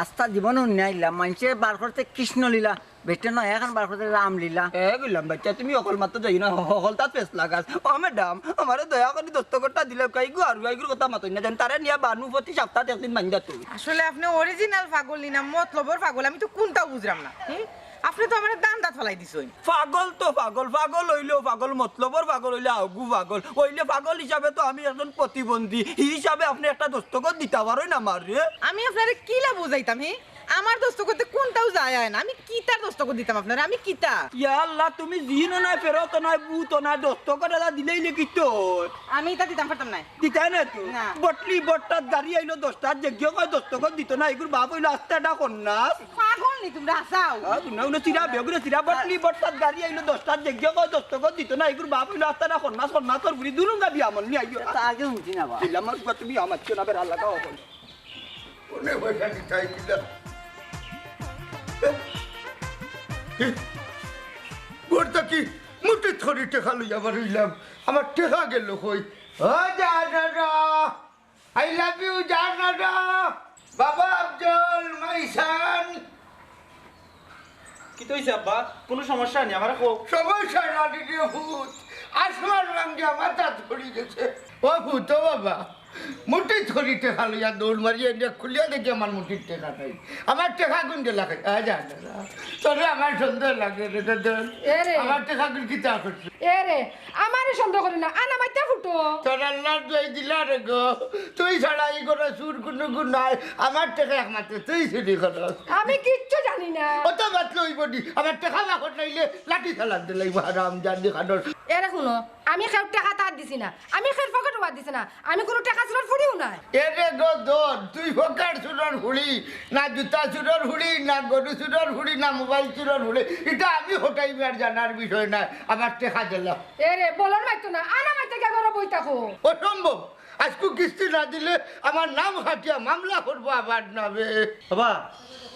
আস্তা জীবন হুনিয়া আইলাম, মাইনষে বার করছে কৃষ্ণলীলা, বেটা নয়া খান বার করছে রামলীলা। এ গুলাম বাচ্চা, তুমি অকল মাত্র যাইও না, হ-, হকলতাত পেছ লাগাস। ও madam, আমারে দয়া করি দস্তখতটা দিলাউক্কা, ইগু আর ইগুর কথা মাতইন না, জান তারে নিয়া বানু প্রতি সপ্তাহে একদিন মাইন্দা তুই। আসলে আপনে original পাগল নি না মতলবর পাগল, আমি তো কুনটাও বুঝরাম না। হুম? আপনে তো আমারে ধান্দাত ফালাই দিছইন। পাগল তো পাগল, পাগল অইলেও পাগল, মতলবর পাগল অইলে আউগু পাগল। অইলে পাগল হিসাবে তো আমি একজন প্রতিবন্ধী, হি হিসাবে আপনে একটা দস্তখত দিতা পারইন আমারে। আমি আপনারে কিলা বুঝাইতাম, হি? আমার দস্তখতে কুনটাও যায় আয় না। আমি কিতার দস্তখত দিতাম আপনারে? আমি কিতা? ইয়া আল্লাহ, তুমি জিনও নায়, ফেরেশতাও নায়, ভূতও নায়, দস্তখত এলা দিলাইলে কিতা অয়? আমি ইতা দিতাম পারতাম নায়। দিতায় নায় তো? না। বটলি বট্টাত গাড়ি আইলো দশটাত, যেগিয়ে কয় দস্তখত দিতো নায়, ইগুর বাপ অইলো আস্তা একটা খন্নাস। পাগল নি তুমরা, হাছাউ? আ, তুমরা অইলো চিরা বেগুরে চিরা, বটলি বট্টাত গাড়ি আইলো দশটাত, যেগিয়ে কয় দস্তখত দিতো নায়, ইগুর বাপ অইলো আস্তা একটা খন্নাস, খন্নাসর ফুড়ি, দুলুঙ্গা বিয়া মন নি আইও। তা আগে হুনছি না বা। দিলাম আর তুমি আমাচ্ছো না, বেড়া লাগাও বল। কোনে পয়সা দিতাই কিলা? এ, এ, ঘর থাকি মুঠিত করি টেকা লইয়া বারইলাম। আমার টেকা গেল কই? ও জানারা, I love you জানারা। বাবা আফজল, my son। কিতা অইছে আব্বা? কুনু সমস্যা নি? আমারে কও। সমস্যা না রে পুত, আসমান ভাঙ্গিয়া মাথাত পড়ি গেছে। ও পুত, ও বাবা, মুঠিত করি টেকা লইয়া দৌড় মারি এনে খুলিয়া দেখি আমার মুঠিত টেকা নাই। আমার টেকাগুন গেলা কই? আ, জানারা। তোরে আমার সন্দেহ লাগে রে, তোর। এ রে। আমার টেকাগুন কিতা করছে? এ রে, আমারে সন্দেহ করে না, আনা মাইতা ফুটো। তোর আল্লার দোয়াই দিলা রে গো, তুই ছাড়া ই ঘরো চুর কুনু গুণ নাই, আমার টেকা একমাত্র তুই চুরি করস। আমি কিচ্ছু জানি না। অত মাতলে অইবো নি, আমার টেকা বাকর নাইলে লাঠি চালান দিলাই, হারাম জাদি খানোর। এ রে হুনো, আমি কেউর টেকা তার দিছি না, আমি কেউর পকেটো বাদ দিছি না, আমি কুনু টেকা চুরর ফুড়িও নায়। এ রে গো দন, তুই পকেট চুরর ফুড়ি, না জুতা চুরর ফুড়ি, না গরু চুরর ফুড়ি, না মোবাইল চুরর ফুড়ি, ইটা আমি হটাই মিয়ার জানার বিষয় নায়। আমার টেকা দিলা। এ রে, বলর মাইতো না, আনা মাইতে গিয়া ঘরো বই থাকো। অসম্ভব। আইজকু কিস্তি না দিলে আমার নাম কাটিয়া মামলা করবো আমার নামে। বাবা,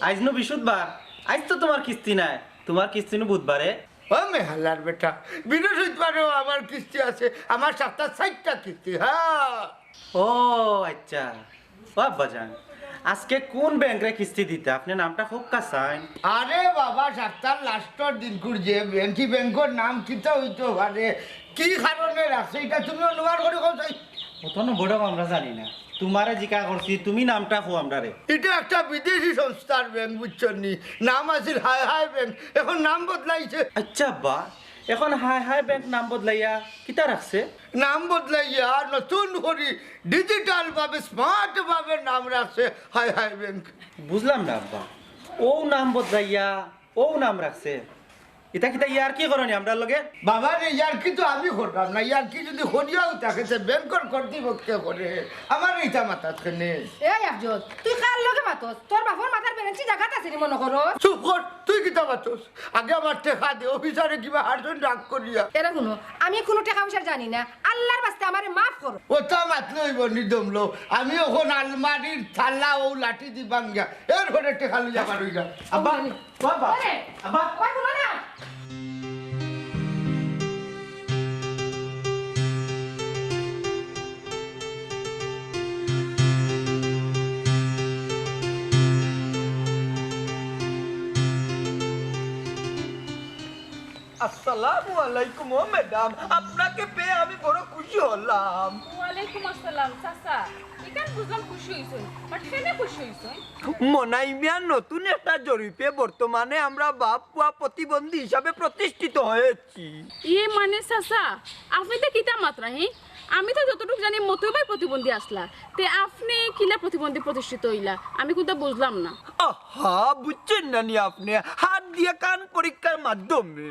আইজ নু বিশুধবার, আইজ তো তুমার কিস্তি নাই, তুমার কিস্তি নু বুধবারে। ও মেহালার বেটা, বৃহস্পতিবারেও আমার কিস্তি আছে, আমার সাপ্তাত চাইরটা কিস্তি, হ্যাঁ। ও আইচ্ছা, ও আব্বাজান, আইজকে কুন ব্যাংকরে কিস্তি দিতা? আপনে নামটা কউক্কা চাইন। আরে বাবা, সাপ্তার লাস্টর দিনকুর যে ব্যাংক, ই ব্যাংকর নাম কিতা অইতো পারে, কি কারণে রাখছে, ইটা তুমি অনুমান করি কও চাই। অত নম্বরও আমরা জানি না, তুমারে জিকা করছি, তুমি নামটা কও আমরারে। ইটা একটা বিদেশি সংস্থার ব্যাংক, বুঝছো নি? নাম আছিল হায় হায় ব্যাংক, এখন নাম বদলাইছে। আইচ্ছা আব্বা, এখন হায় হায় ব্যাংক নাম বদলাইয়া কিতা রাখছে? নাম বদলাইয়া নতুন করি digital ভাবে, smart ভাবে নাম রাখছে হায় হায় ব্যাংক। বুঝলাম না আব্বা, অউ নাম বদলাইয়া অউ নাম রাখছে, ইতা কিতা ইয়ার্কি করো নি আমরার লগে? বাবা রে, ইয়ার্কি তো আমি করতাম না, ইয়ার্কি যদি করিয়াও থাকে, তে ব্যাংকর কর্তৃপক্ষে করে, আমারে ইতা মাতাত কেনে? এই আফজল, তুই কার লগে মাতস? তোর বাপর মাথার বেরেঞ্চি জাগাত আছে নি মনো করো? চুপ কর, তুই কিতা মাতস? আগে আমার টেকা দে, অফিসারে কিবা হারজন রাগ করিয়া। এরে হুনো, আমি কুনু টেকা পয়সা জানি না, আল্লার ওয়াস্তে আমারে মাফ করো। অতা মাতলে অইবো নি দমলো, আমি অখন আলমারির তালা অউ লাঠি দি ভাঙ্গিয়া, এরপরে টেকা লইয়া বারইলাম। আব্বা, ও আব্বা, ওরে, আব্বা। ওই হুনো না। আসসালামু আলাইকুম। ও ম্যাডাম, আপনাকে পেয়ে আমি বড় খুশি হলাম। ওয়ালাইকুম আসসালাম। চাচা, ইখান বুঝলাম খুশি অইছইন, but কেনে খুশি অইছইন? মনাই মিয়ার নতুন একটা জরিপে বর্তমানে আমরা বাপ পুয়া প্রতিবন্ধী হিসাবে প্রতিষ্ঠিত হয়েছি। ইয়ে মানে চাচা, আপনে ইতা কিতা মাতরা, হি? আমি তো যতটুক জানি মতই ভাই প্রতিবন্ধী আছলা, তে আপনে কিলা প্রতিবন্ধী প্রতিষ্ঠিত অইলা? আমি কুন্তা বুঝলাম না। আহা, বুঝছইন না নি আপনে? হাত দিয়া কান পরীক্ষার মাধ্যমে।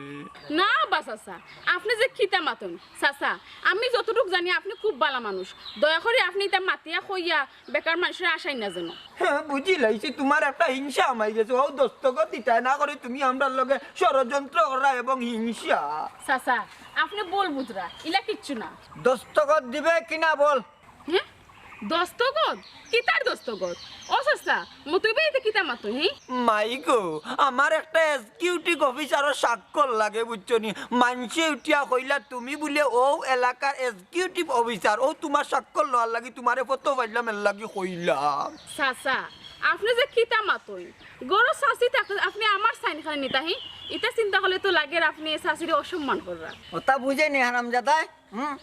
না বা চাচা, আপনে যে কিতা মাতইন। চাচা, আমি যতটুক জানি আপনে খুব ভালা মানুষ। দয়া করি আপনে ইতা মাতিয়া কইয়া বেকার মানষরে আশাইন না যেন। হ্যাঁ, বুঝিলাইছি, তুমার একটা হিংসা হামাই গেছে। অউ দস্তখত দিতায় না করি তুমি আমরার লগে ষড়যন্ত্র করা এবং হিংসা। চাচা, আপনে ভুল বুঝরা, ইলা কিচ্ছু না। দস্তখত দিবে কি না বল? হে? দস্তখত? কিতার দস্তখত? ও চাচা, মতই ভাই ইতা কিতা মাতো, হে? মাই গো, আমার একটা এক্সিকিউটিভ অফিসারর স্বাক্ষর লাগে, বুঝছো নি? মানষে উঠিয়া কইলা, "তুমি বুলে অউ এলাকার এক্সিকিউটিভ অফিসার, অউ তুমার স্বাক্ষর লওয়ার লাগি তুমারে ফটো পাইলাম, এর লাগি কইলাম।" চাচা, আপনে যে কিতা মাতইন, গরো চাচি থাকতে আপনে আমার সাইন খালি নিতা, হি? ইতা চিন্তা করলে তো লাগের আপনে চাচিরে অসম্মান কররা। অতা বুঝে নি হারামজাদায়। হুম?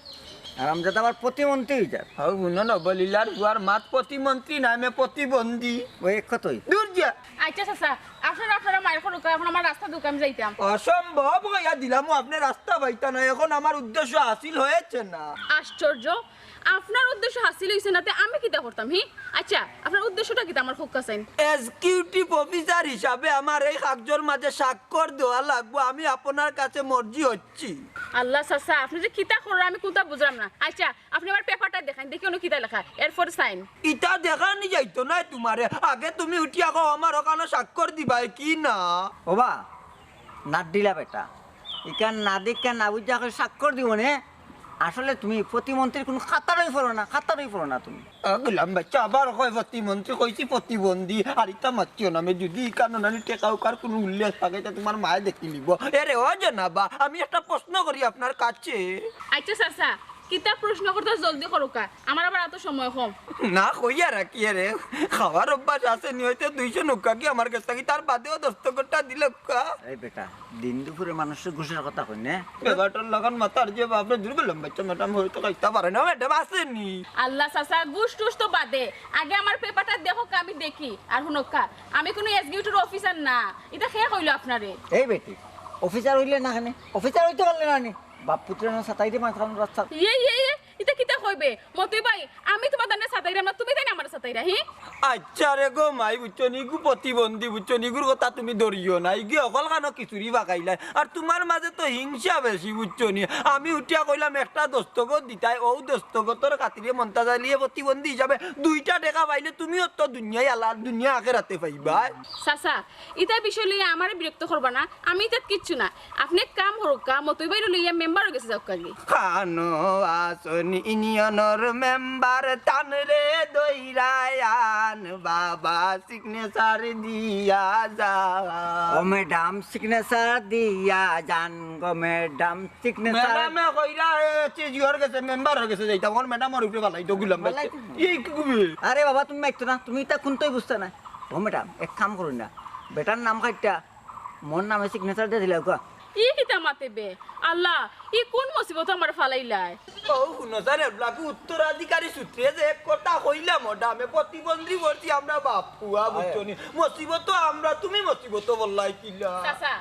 হারামজাদা আবার প্রতিমন্ত্রী অইযার। হউ, হুনো না, বলিলার বুয়ার মাত প্রতিমন্ত্রী নায়, মে প্রতিবন্ধী। অউ এক কথাই। দূর যা। আইচ্ছা চাচা, আপনারা, আপনারা মাইর করউক্কা, অখন আমার রাস্তা দেউক্কা, আমি যাইতাম। অসম্ভব কইয়া দিলাম, আপনে রাস্তা পাইতা না, অখন আমার উদ্দেশ্য হাসিল অইছে না। আশ্চর্য, আপনার উদ্দেশ্য হাসিল অইছে না, তে আমি কিতা করতাম, হি? আচ্ছা, আপনার উদ্দেশ্যটা কিতা আমার কউক্কা চাইন? এক্সিকিউটিভ অফিসার হিসাবে আমার এই কাগজর মাঝে স্বাক্ষর দেওয়া লাগবো, আমি আপনার কাছে মর্জি হচ্ছি। আল্লাহ চাচা, আপনি যে কিতা কররা আমি কুনতা বুঝলাম না। আচ্ছা, আপনি আমার পেপারটা দেখাইন, দেখি অনো কিতা লেখা, এরপর সাইন। ইতা দেখানি যাইতো নায় তুমারে, আগে তুমি উঠিয়া কও আমার অখানো স্বাক্ষর দিবায় কি না? ওবা, নাট দিলা বেটা, ইখান না দেখিয়া না বুঝিয়া কই স্বাক্ষর দিবো নে। আসলে তুমি প্রতিমন্ত্রীর কুনু খাতারই পড়ো না, খাতারই পড়ো না তুমি। আ, গুলাম বাচ্চা আবার কয় প্রতিমন্ত্রী, কইছি প্রতিবন্ধী, আর ইতা মাতিও না। আমি যদি ইখানো নানি টেকা উকার কুনু উল্লেখ থাকে, ইতা তুমার মায়ে দেখিলিবো। এরে ও জনাবা, আমি একটা প্রশ্ন করি আপনার কাছে। আচ্ছা চাচা, কিতা প্রশ্ন করতা জলদি করউক্কা, আমার আবার অত সময় কম। না কইয়া রাখি এরে, খাওয়ার অভ্যাস আছে নি, অইতে দুইশো নৌকা কি আমার কাছ থাকি, তার বাদেও দস্তখতটা দিলাউক্কা। এই বেটা, দিন দুপুরে মানুষরে ঘুষের কথা কইন না। বেটার লাখান মাথার যে বাপরে দুর্বল বাচ্চা, ম্যাডাম হয়তো খাইতা পারে না, ম্যাডাম আছে নি। আল্লাহ চাচা, ঘুষ টুষ তো বাদে, আগে আমার পেপারটা দেখউক্কা, আমি দেখি। আর হুনউক্কা, আমি কুনু এক্সিকিউটিভ অফিসার না, ইতা কে কইলো আপনারে? এই বেটি, অফিসার অইলে না কেনে? অফিসার অইতে পারলে না নি? বাপ পুত্রে না সাতাইতে মাঝখান রাস্তা। ইয়ে, ইয়ে, ইয়ে, ইতা কিতা কইবে? মতই ভাই, আমি তুমার দানে সাতাইরাম না, তুমি তাইন আমারে সাতাইরা, হি? আচ্ছা রে গো মাই, বুঝছো নি, ইগু প্রতিবন্ধী, বুঝছো নি, ইগুর কথা তুমি ধরিও না, ইগু অকলখানো খিচুড়ি পাকাইলায়। আর তুমার মাঝে তো হিংসা বেশি, বুঝছো নি। আমি উঠিয়া কইলাম একটা দস্তখত দিতায়, অউ দস্তখতর খাতিরে মন্তাজ আলিয়ে প্রতিবন্ধী হিসাবে দুইটা টেকা পাইলে তুমিও তো দুনিয়ায় আলা, দুনিয়া আখেরাতে পাইবায়। চাচা, ইতা বিষয় লইয়া আমারে বিরক্ত করবা না, আমি ইতাত কিচ্ছু না। আপনে এক কাম করউক্কা, মতই ভাইরে লইয়া মেম্বারর গেছে যাউক্কা গি। খানো আসন ইউনিয়নর মেম্বার তানরে দইরায় আন বাবা, সিগনেচার দিয়া যা। ও ম্যাডাম, সিগনেচার দিয়া যান গো ম্যাডাম, সিগনেচার। ম্যাডামে কইরা, এ, চিজ ইওর গেছে, মেম্বারর গেছে যাইতাম, অখন ম্যাডামর উপরে ফালাই তো গুলাম ভাই। ফালাই তো। এই কি কবি? আরে বাবা, তুমি মাইতো না, তুমি ইতা কুনতাই বুঝতা না। ও ম্যাডাম, এক কাম করুন না, বেটার নাম কাইট্টা মোর নামে সিগনেচার দিয়া দিলাউক্কা। ই কিতা মাতে বে? আল্লাহ, ই কুন মুসিবতো আমারে ফালাইলায়? ও হুনো স্যার, এবলাকু উত্তরাধিকারী সূত্রে যে এক কথা কইলাম, ও দামে প্রতিবন্ধী করছি আমরা বাপ পুয়া, বুঝছো নি? মুসিবতো আমরা, তুমি মুসিবতো বললাই কিলা? চাচা,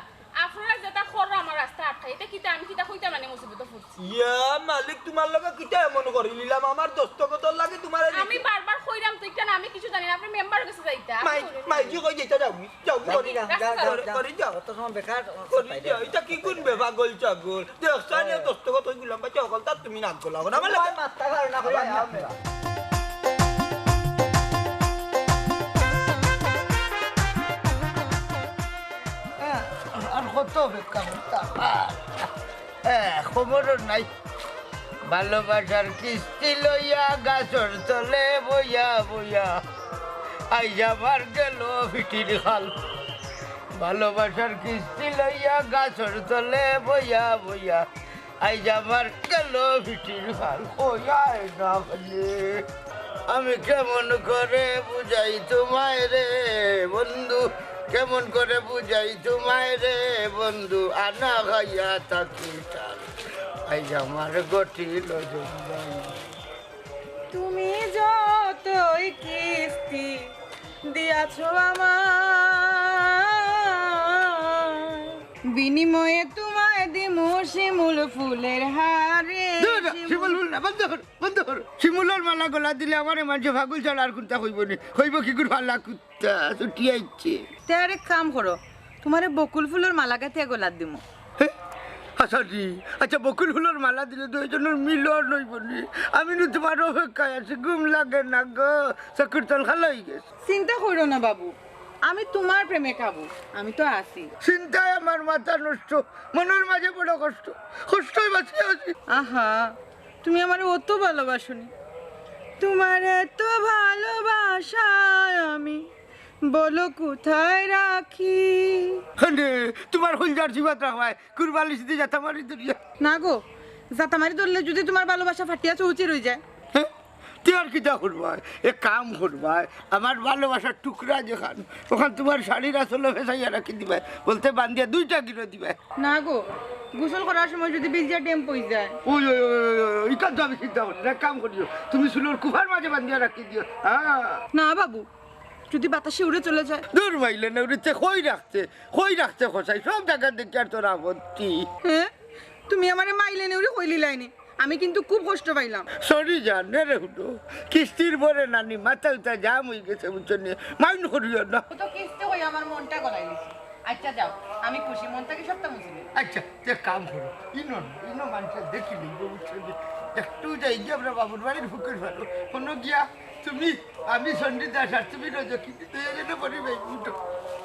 আপনারা যেতা কররা আমার রাস্তা আটকাই, ইতা কিতা আমি কিতা কইতাম না নি মুসিবতো পড়ছি? ইয়া মালিক, তুমার লগে কিতা এমন করিলিলাম? আমার দস্তখতর লাগি তুমারে আমি বারবার কইরাম তো, ইখান আমি কিচ্ছু জানি না, আপনে মেম্বারর গেছে যাইতা। মাই, মাইজি কই যাইতা, যাও। যাও, যাও, করি, যাও, যাও, যাও, যাও। করি যাও। অত সময় বেকার করি যাও। ইতা কি কুন বেপাগল ছাগল? দেখছনি দস্তখত অইগুলাম, বাচ্চা অকল তার তুমি নাক গলাও না। আমার লগে মাথা খারাপ না করে আমি আপনার। হ্যাঁ, আর কত অপেক্ষা করতাম? হ্যাঁ, খবরও নাই। ভালোবাসার কিস্তি লইয়া গাছর তলে বইয়া বইয়া, আইজ আমার গেল ফিটির খাল। ভালোবাসার কিস্তি লইয়া গাছর তলে বইয়া বইয়া, আইজ আমার গেল ফিটির খাল। কইয়ায় না বলে। আমি কেমন করে বুঝাই তোমায় রে বন্ধু, কেমন করে বুঝাই তোমায় রে বন্ধু, আনা খাইয়া থাকি তার, আইজ আমার গতিল জঞ্জাল। তুমি যতই কিস্তি দিয়াছো আমায়, বিনিময়ে তোমায় দিমু শিমুল ফুলের হার রে। দূর, শিমুল শিমুল ফুল না, বন্ধ কর, বন্ধ কর। শিমুলর মালা গলাত দিলে আমারে মানষে পাগল ছাড়া আর কুনতা কইবো নি? কইবো কি করে, ভালা কুত্তা, ছুটি আইছে। তে আরেক কাম করো, তোমারে বকুল ফুলর মালা গাথিয়া গলাত দিমু। হে? হাছা নি? আচ্ছা, বকুল ফুলর মালা দিলে দুইজনর মিলন অইবো নি? আমি নু তোমার অপেক্ষায় আছি, ঘুম লাগে না গো, চকুর তল কালা অইগেছে। চিন্তা কইরো না বাবু, আমি তোমার প্রেমে কাবু, আমি তো আছি। চিন্তায় আমার মাথা নষ্ট, মনর মাঝে বড় কষ্ট, কষ্টই বাঁচিয়া আছি। আহা, তুমি আমারে অত ভালোবাসো নি? তোমার এত ভালোবাসা আমি বলো কোথায় রাখি? মানে, তোমার কইলজার জিবাত রাখবায়, কুরবালিশ দি জাতা মারি ধরিয়া। না গো, জাতা মারি ধরলে যদি তোমার ভালোবাসা ফাটিয়া চৌচির অইযায়। হে? তে আর কিতা করবায়? এক কাম করবায়, আমার ভালোবাসার টুকরা যেখান, অখান তোমার শাড়ির আঁচলো ফেসাইয়া রাখি দিবায়, বলতে বান্ধিয়া দুইটা গিরো দিবায়। না গো, গোসল করার সময় যদি ভিজিয়া ডেম্প অইযায়। ওই, ওই, ওই, ওই, ওই, ইখান তো আমি চিন্তা করি না, এক কাম করিও, তুমি চুলর কুফার মাঝে বান্ধিয়া রাখি দিও। হ্যাঁ। না বাবু, যদি বাতাসে উড়ে চলে যায়? দূর মাইলে না উড়িতে কই রাখতে, কই রাখতে কসাই, সব জাগা দেখি আর তোর আপত্তি। হ্যাঁ? তুমি আমারে মাইলে নেউরি কইলিলাইনি। আমি কিন্তু খুব কষ্ট পাইলাম। সরি জান, রে হুনো, কিস্তির পরে নানি মাথা উতা জাম অই গেছে, বুঝছো নি? মাইন্ড করিও না। ও তো কিস্তি কই আমার মনটা গলাই দিছে। আচ্ছা যাও, আমি খুশি, মন থাকি সবটা মুছি দিই। আচ্ছা, তে কাম করো, ইনো না, ইনো মানষে দেখিলিবো, বুঝছো নি? একটু যাই গিয়া আমরা বাবুর বাড়ির ফুকুর ফালো, কোনো গিয়া তুমি, আমি সন্ডি দাস আর তুমি রজকিনী দুইজনে পড়ি ভাই, উঠো,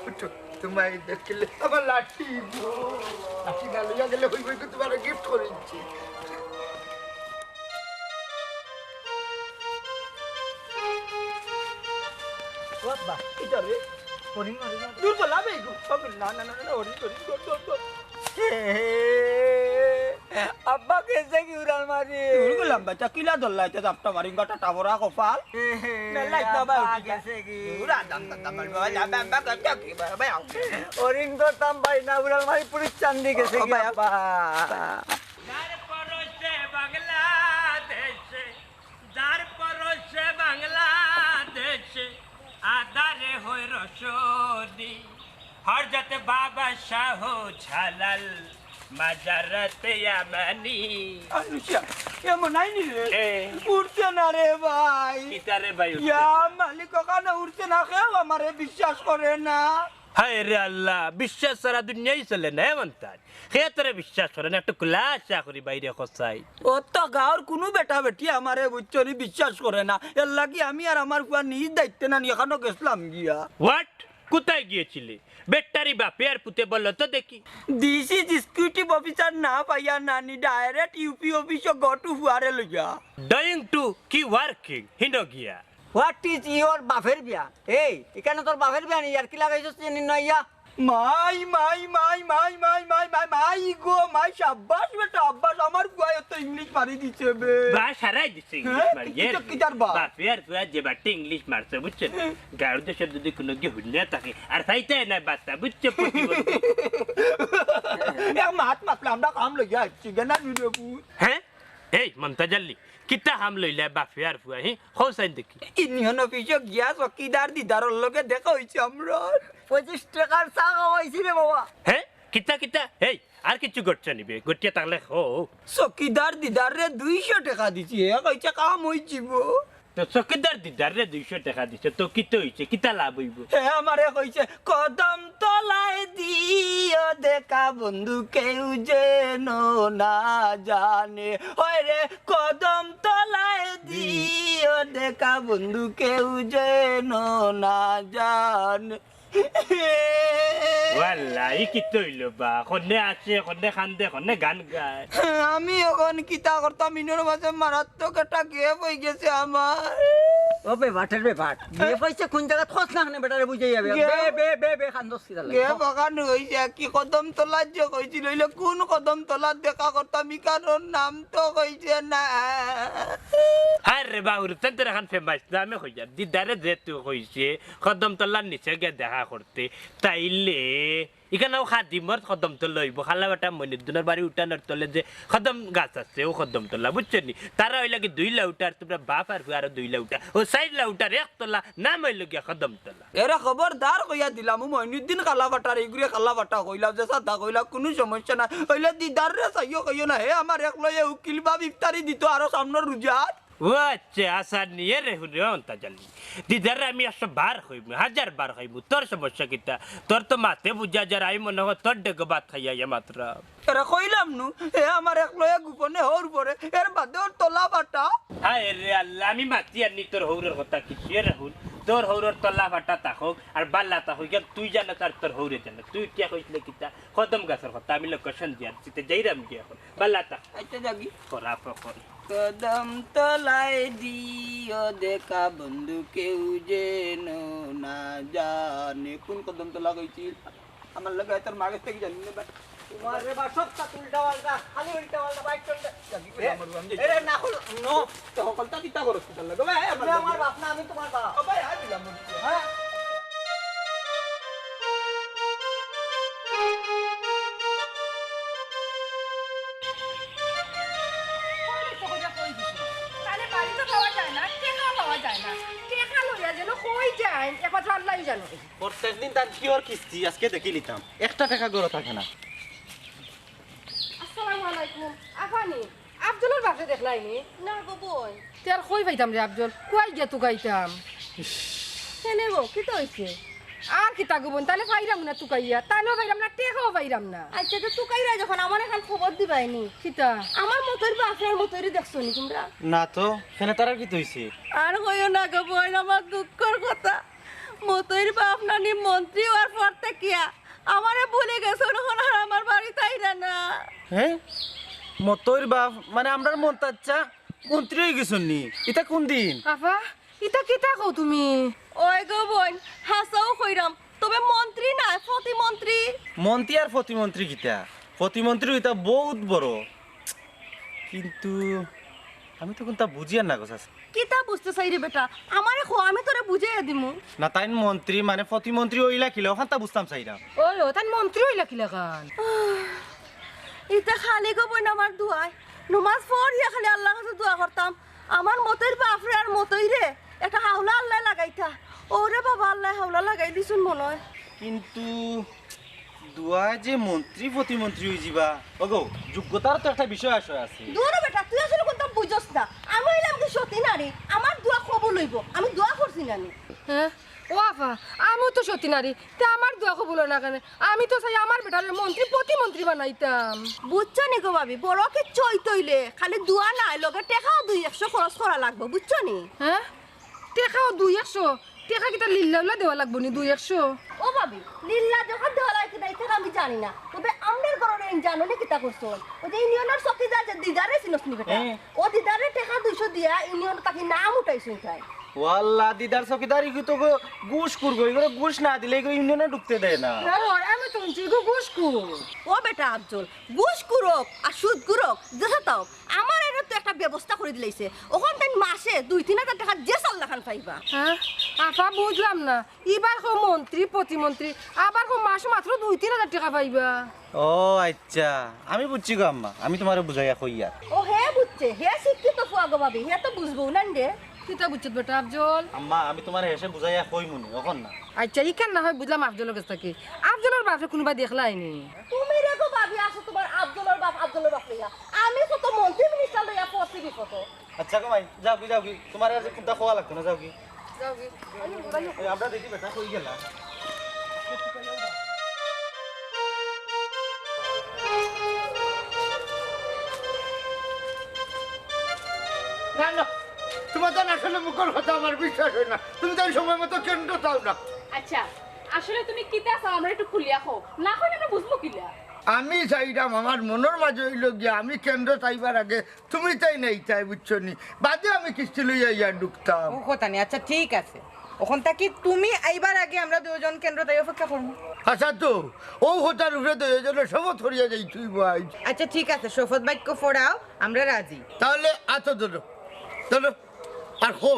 উঠো। তোমায় দেখলে আমার লাঠি গো। লাঠি না লইয়া গেলে হই হই করে তোমার গিফট করে দিচ্ছি। ও বাবা, এটা রে। হরিণ মারে না। দূর বলা বে গো। ও না, না, না, না, হরিণ, হরিণ, দূর, দূর, দূর। আব্বা গেছে কি উড়াল মারি? দূর গেলাম বাচ্চা, কিলা দল্লা এটা জাপটা মারি, গাটা টাবরা কপাল। মেলা একটা আব্বা উঠি গেছে কি? দূর আদাম দাদা মারি, বাবা, আব্বা, আব্বা, আব্বা, আব্বা, আব্বা। হরিণ করতাম ভাই না, উড়াল মারি পুলিশ চান্দি গেছে ও কি ভাই, আব্বা? যার পরশে বাংলাদেশে, যার পরশে বাংলাদেশে, আধারে হয় রসনি। হযরত বাবা শাহ জালাল মাজারাতে ইয়ামানি। আনুশা, এমন আইনি রে? এ। উঠছে না রে ভাই। কিতা রে ভাই উঠছে ইয়া না? মালিক, ওখানে উঠছে না, কেউ আমারে বিশ্বাস করে না। হায় রে আল্লাহ, বিশ্বাস ছাড়া দুনিয়াই চলে না, এমন তাই। হে তোরে বিশ্বাস করে না, একটু খোলাসা করি বাইরে কসাই। ও তো গাঁওর কুনু বেটা বেটি আমারে বুঝছো নি, বিশ্বাস করে না। এর লাগি আমি আর আমার ফুয়া নিজ দায়িত্বে না নি, এখানো গেছলাম গিয়া। What? কোথায় গিয়েছিলে? বেটারি বাপে আর পুতে বলো তো দেখি। This is executive officer না পাইয়া নানি, direct U P office go to ফুয়ারে লইয়া। Going to কি working? হিনো গিয়া। What is your বাপের বিয়া? এই, এখানে তোর বাপের বিয়া নি, ইয়ার কি লাগাইছস নি নইয়া? মাই, মাই, মাই, মাই, মাই, মাই, মাই, মাই গো, মাই, সাব্বাস বেটা, আব্বাস, আমার ফুয়ায় তো ইংলিশ মারি দিছে বে। বা সারাই দিছে ইংলিশ হ্যাঁ? মারি, কিতা, এর কিতার বা? বাপে আর ফুয়া যে বাটে ইংলিশ মারছে, বুঝছো? হ্যাঁ। গাঁওর দেশর যদি কুনু গিয়ে হুনিয়া থাকে, আর চাইতে না বাচ্চা, বুঝছো? প্রতিবন্ধী। এক মাত মাতলে আমরা কাম লইয়া আসছি, গেনা ভিডিও বুঝ। হ্যাঁ? এই মন্তাজ আলী, কিতা কাম লইলা বাপে আর ফুয়া, হি? কও চাইন দেখি। ইউনিয়ন অফিসো গিয়া চকিদার দিদারর লগে দেখা অইছে আমরার। পঁচিশ টেকার চা খাওয়াইছি রে বাবা। হে? কিতা, কিতা? এই, আর কিছু ঘটছে নি বে? ঘটিয়া থাকলে কও। চকিদার দিদাররে দুইশো টেকা দিছি, হে কইছে কাম অইযিবো। তো চকিদার দিদাররে দুইশো টেকা দিছো, তো কিতা অইছে? কিতা লাভ অইবো? হে আমারে কইছে, "কদম তলায় দিও দেখা বন্ধু কেউ যেন না জানে।" হয় রে, কদম তলায় দিও দেখা বন্ধু কেউ যেন না জানে। ওয়াল্লা, ই কিতা অইলো বা? কনে আসে, কনে কান্দে, কনে গান গায়। আমি অখন কিতা করতাম, ইনোর মাঝে মারাত্মক একটা গ্যাপ অইগেছে আমার। ও বে, বাটের বে, বাট। গ্যাপ অইছে কুন জাগাত? কস না কেনে বেটারে বুঝাইয়া বে। গ্যাপ বে, বে, বে, বে, কান্দস কিতা লাগি? গ্যাপ অখান অইছে কি, কদমতলাত যে কইছিল, অইলে কুন কদমতলাত দেখা করতাম, ইখানর নাম তো কইছে না। হায় রে বাউরে, তেন তোর এখান ফেমাইস না, আমি কইয়ার। দিদারে যেহেতু কইছে, কদমতলার নিচে গিয়া দেখা করতে, তাইলে ইখানেও খাদিমর কদমতলা অইবো। খালাবাটা মইনুদ্দিনর বাড়ি উঠানর তলে যে কদম গাছ আছে, অউ কদমতলা, বুঝছো নি? তারা অইলা কি দুই লাউটার, তুমরা বাপ আর ফুয়া আরো দুই লাউটার। অউ চাইর লাউটার এক তলা, নাম অইলো গিয়া কদমতলা। এরে খবরদার কইয়া দিলাম, অউ মইনুদ্দিন খালাবাটার, ইগুরে খালাবাটা কইলাম, যে সাদা কইলা, কুনু সমস্যা নাই। অইলে দিদাররে চাইও কইও না, হে আমার একলগে উকিল বাপ ইফতারি দিতো আরো সামনর রুজাত। ও আচ্ছা, আশা নিয়ে রে হুনে অন্তা জানি। দিদাররে আমি একশো বার কইমু, হাজার বার কইমু, তোর সমস্যা কিতা? তোর তো মাতে বুঝা যার, আমি মনে হয় তোর ডেগো ভাত খাইয়া আইয়া মাত্র। এরে কইলাম নু, হে আমার একলগে গোপনে হউর পরে, এর বাদে অর তলা ফাটা। হায় রে আল্লাহ, আমি মাতিয়ার নি তোর হউরর কথা কিচ্ছু। এরে হুন, তোর হউরর তলা ফাটা থাকউক আর বালা থাকউক, ইখান তুই জানস আর তোর হউরে জানস। তুই কিতা কইছলে কিতা? কদম গাছর কথা, আমি লোকেশন দিয়া দিছি, তে যাইরাম গিয়া অখন। বালা থাক। আচ্ছা, যাবি। করা পকর। কদমতলায় দিও দেখা বন্ধু কেউ যেন না জানে। কুন কদমতলা কইছিল? আমার লগে তোর মাগের থাকি জানি না, বাট তোমার রে বা সব কাজ উল্টা পাল্টা, খালি উল্টা পাল্টা, বাইক চলতে। যাবি, এ, মরু, আমি যাই। এরে, না হলো, নো, তো হকলতা কিতা করো, কিতা লাগে? ভাই, আমার তুমি আমার লগে। বাপ না, আমি তোমার বাপ। ও ভাই, আয় দিলাম, মরু। হ্যাঁ। কই গেছে, কই যা, কই গেছে? তাহলে বাড়ি তো পাওয়া যায় না, টেকা পাওয়া যায় না। টেকা লইয়া যেন কই যায়, একমাত্র আল্লাহই জানে। প্রত্যেক দিন তার কিওর কিস্তি, আজকে দেখি নিতাম। একটা টেকা ঘরো থাকে না। আসসালামু আলাইকুম। আফানি, আফজলর বাপরে দেখলায়নি? না গো বইন। তে আর কই পাইতাম রে আফজল, কুয়াই গিয়া তুকাইতাম। কেনে গো, কিতা অইছে? আর কিতা গো বইন, তাইলে পাইরাম না তুকাইয়া, তাইলেও পাইরাম না, টেকাও পাইরাম না। আইচ্ছা, তে তুকাইরায় যখন, আমারে খান খবর দিবায়নি। কিতা? আমার মতইর বাপরে আর মতইরে দেখছো নি তুমরা? না তো, কেনে তারার কিতা অইছে? আর কইও না গো বইন, আমার দুঃখর কথা। মতইর বাপ নানি মন্ত্রী অওয়ার পর থাকিয়া আমারে ভুলি গেছইন, অখন আর আমার বাড়িত আইরা না। হে? মতইর বাপ মানে আমরার মন্তাজ চাচা মন্ত্রী অইগেছইন নি? ইতা কুনদিন? আফা, ইতা কিতা কও তুমি? ওই গো বইন, হাছাউ কইরাম, তবে মন্ত্রী নায়, প্রতিমন্ত্রী। মন্ত্রী আর প্রতিমন্ত্রী কিতা? প্রতিমন্ত্রী ইতা বউত বড়। কিন্তু আমি তো কুনতা বুঝিয়ার না গো চাচা। কিতা বুঝতে চাইরে বেটা? আমারে ক, আমি তোরে বুঝাইয়া দিমু। না, তাইন মন্ত্রী মানে প্রতিমন্ত্রী অইলা কিলা, অখানতা বুঝতাম চাইরাম। ওই, ও, তাইন মন্ত্রী অইলা কিলাখান? ইতা খালি গো বইন আমার দোয়ায়। নমাজ পড়িয়া খালি আল্লার কাছে দোয়া করতাম, আমার মতইর বাপরে আর মতইরে একটা হাওলা আল্লায় লাগাইতা। ওরে বাবা, আল্লায় হাওলা লাগাই দিছইন মনে অয়। কিন্তু দোয়ায় যে মন্ত্রী প্রতিমন্ত্রী অইযিবা, ওগো, যোগ্যতার তো একটা বিষয় আশয় আছে। দুরো বেটা, তুই আসলে কুনতা বুঝস না। আমি অইলাম কি সতী নারী, আমার দোয়া কবুল অইবো। আমি দোয়া করছি না নি? হ্যাঁ? ও আফা, আমিও তো সতী নারী, তে আমার দোয়া কবুল অয় না কেনে? আমি তো চাই আমার বেটারে মন্ত্রী প্রতিমন্ত্রী বানাইতাম। বুঝছো নি গো ভাবি, বড় কিচ্ছু অইতে অইলে খালি দোয়া নায়, লগে টেকাও দুই একশো খরচ করা লাগবো, বুঝছো নি? হ্যাঁ? টেকাও দুই একশো? টেকা কিতা লিল্লা উল্লা দেওয়া লাগবো নি দুই একশো? ও ভাবি, লিল্লা যখন দেওয়া লাগে কিনা, ইতা আমি জানি না। তবে আমরার ঘরর ইন জানো নি কিতা করছইন? ওই যে ইউনিয়নর চকিদার যে দিদারে চিনস নি বেটা? হ্যাঁ। ও দিদারে টেকা দুইশো দিয়া ইউনিয়ন থাকি নাম উঠাইছইন তাইন। ওয়াল্লা, দিদার চকিদার ইগু তো গো ঘুষখুর গো, ইগুরে ঘুষ না দিলে ইগু ইউনিয়নে ঢুকতে দেয় না। ও, আমি তো হুনছি ইগু ঘুষখুর। ও বেটা আফজল, ঘুষখুর অউক আর সুদখুর অউক, যেতা অউক, আমার এনে তো একটা ব্যবস্থা করি দিলাইছে। অখন তাইন মাসে দুই তিন হাজার টেকা যে চাল্লাখান পাইবা। হ্যাঁ? আফা, বুঝলাম না। ইবার কও মন্ত্রী, প্রতিমন্ত্রী, আবার কও মাসে মাত্র দুই তিন হাজার টেকা পাইবা। ও আইচ্ছা, আমি বুঝছি গো আম্মা, আমি তুমারে বুঝাইয়া কইয়ার। ও হে বুঝছে, হে শিক্ষিত ফুয়া গো ভাবি, হে তো বুঝবো না রে। কিতা বুঝছত বেটা আফজল? আম্মা, আমি তুমারে হেষে বুঝাইয়া কইমুনে, অখন না। আইচ্ছা, ইখান না হয় বুঝলাম আফজলর গেছ থাকি। আফজলর বাপরে কুনুবায় দেখলায় নি? তুমি রে গো ভাবি, আছো তুমার আফজলর বাপ, আফজলর বাপ লইয়া। আমি কত মন্ত্রী মিনিস্টার লইয়া পড়ছি বিপদো। আইচ্ছা গো মাই, যাওগি, যাওগি। তুমারে আর কুনতা কওয়া লাগতো না, যাওগি। যাওগি। এই, আমরা দেখি বেটা কই গেলা। না, না, তুমার তান আসলে মুখর কথা আমার বিশ্বাস অয় না। তুমি তান সময় মতো কেন্দ্র চাও না। আইচ্ছা, আসলে তুমি কিতা চাও, আমরারে একটু খুলিয়া কও। না কইলে আমরা বুঝমু কিলা? আমি চাইরাম, আমার মনর মাঝে অইলো গিয়া, আমি কেন্দ্র চাইবার আগে তুমি তাইন আইতায়, বুঝছো নি? বাদে আমি কিস্তি লইয়া ইয়া ঢুকতাম। ও কথা নি, আইচ্ছা ঠিক আছে। অখন থাকি তুমি আইবার আগে আমরা দুইজন কেন্দ্র তাই অপেক্ষা করমু। আইচ্ছা তো, অউ কথার উপরে দুইজনে শপথ করিয়া যাইতে অইবো আইজ। আইচ্ছা ঠিক আছে, শপথ বাক্য পড়াও, আমরা রাজি। তাইলে আতো ধরো, ধরো। আর কও,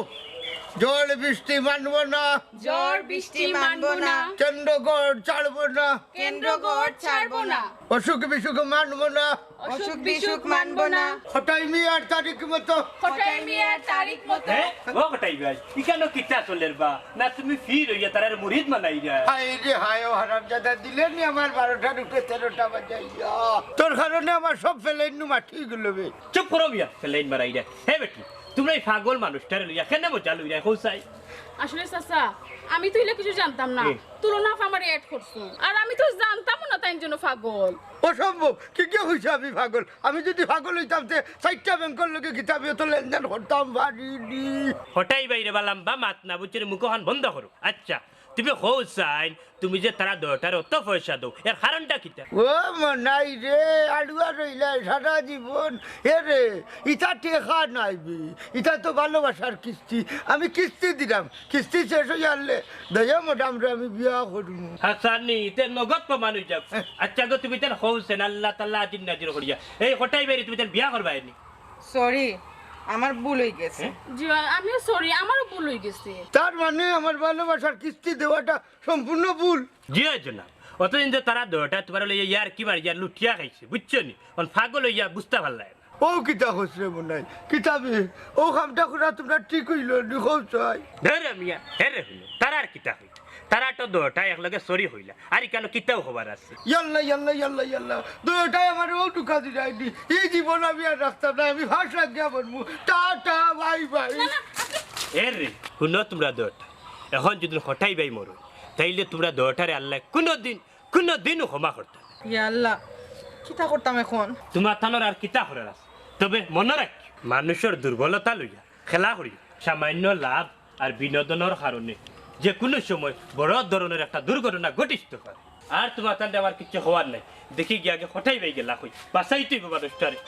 ঝড় বৃষ্টি মানবো না। ঝড় বৃষ্টি মানবো না। কেন্দ্র ঘর ছাড়বো না। কেন্দ্র ঘর ছাড়বো না। অসুখ বিসুখ মানবো না। অসুখ বিসুখ মানবো না। কটাই মিয়ার তারিখ মতো। কটাই মিয়ার তারিখ মতো। হ্যাঁ? ও কটাই ভাই, ইখানো কিতা চলের বা? না তুমি ফির অইয়া তারার মুরিদ বানাইরায়? হায় রে হায়, ও হারামজাদা, দিলে নি আমার বারোটার উপরে তেরোটা বাজাইয়া। তোর কারণে আমার সব ফেলাইন নু মাটি গুলো বে। চুপ করো মিয়া, ফেলাইন মারাইরায়। হে বেটি, তুমরা ই পাগল মানুষটারে লইয়া কেনে মজা লইরায়, কও চাই? আসলে চাচা, আমি তো ইলা কিছু জানতাম না। হুম। তুলনা আফা আমারে add করছইন। আর আমি তো জানতামও না তাইন যেন পাগল। অসম্ভব, কিগিয়ে কইছে আমি পাগল? আমি যুদি পাগল অইতাম তে চাইরটা ব্যাংকর লগে কিতা আমি অত লেনদেন করতাম পারি নি। কটাই ভাইরে বা লাম্বা মাত না, বুঝছো নি? মুখখান বন্ধ করো। আইচ্ছা, তুমি কও চাইন, তুমি যে তারা দুইটারে অত পয়সা দেও, এর কারণটা কিতা? ও মনাই রে, আড়ুয়া রইলায় সারা জীবন। এ রে, ইতা টেকা নায় বে, ইতা তো ভালোবাসার কিস্তি। আমি কিস্তি দিরাম, কিস্তি শেষ অইয়ারলে দয়া ম্যাডামরে আমি বিয়া করমু। হাছানি, তে নগদ প্রমাণ অইযাউক। আইচ্ছা গো, তুমি তান কও চাইন আল্লাহ তাআলা আজির নাজির করিয়া। এই কটাই ভাইরে তুমি তান বিয়া করবায় নি? Sorry, আমার ভুল অইগেছে। হ্যাঁ? জি, আমিও sorry, আমারও ভুল অইগেছে। তার মানে আমার ভালোবাসার কিস্তি দেওয়াটা সম্পূর্ণ ভুল। জি অয় জনাব। অতদিন যে তারা দুইটা তুমারে লইয়া ইয়ার্কি মারিয়া লুটিয়া খাইছে, বুঝছো নি? অখন পাগল অইয়া বুঝতা পারলায় না। অউ কিতা কইছ রে মনাই? কিতা বে? অউ কামটা করা তুমার ঠিক অইলো নি, কও চাই? ধরে মিয়া, হেরে হুনো, তারা আর কিতা কইতা? তারা তো দুইটায় একলগে sorry কইলা, আর ইখানো কিতাও কওয়ার আছে? ইয়াল্লা, ইয়াল্লা, ইয়াল্লা, ইয়াল্লা। দুইটায় আমারে অউ ধুকা দিলাইনি। ই জীবন আমি আর রাখতাম না, আমি ফাঁস লাগিয়া মরমু। Tata, bye bye. এ রে, হুনো তুমরা দুইটায়, অখন যুদি কটাই বাই মরো, তাইলে তুমরা দুইটারে আল্লায় কুনুদিন, কুনুদিনও ক্ষমা করতা না। ইয়া আল্লাহ, কিতা করতাম অখন? তুমার তানর আর কিতা করার আছে? তবে মনো রাখিও, মানুষর দুর্বলতা লইয়া খেলা করিও। সামান্য লাভ আর বিনোদনর কারণে যেকুনু সময় বড় ধরনর একটা দুর্ঘটনা ঘটিত পারে। আর তুমার তানরে আমার কিচ্ছু কওয়ার নাই। দেখি গিয়া আগে কটাই বাই গেলা কই, বাঁচাইতে অইবো মানুষটারে।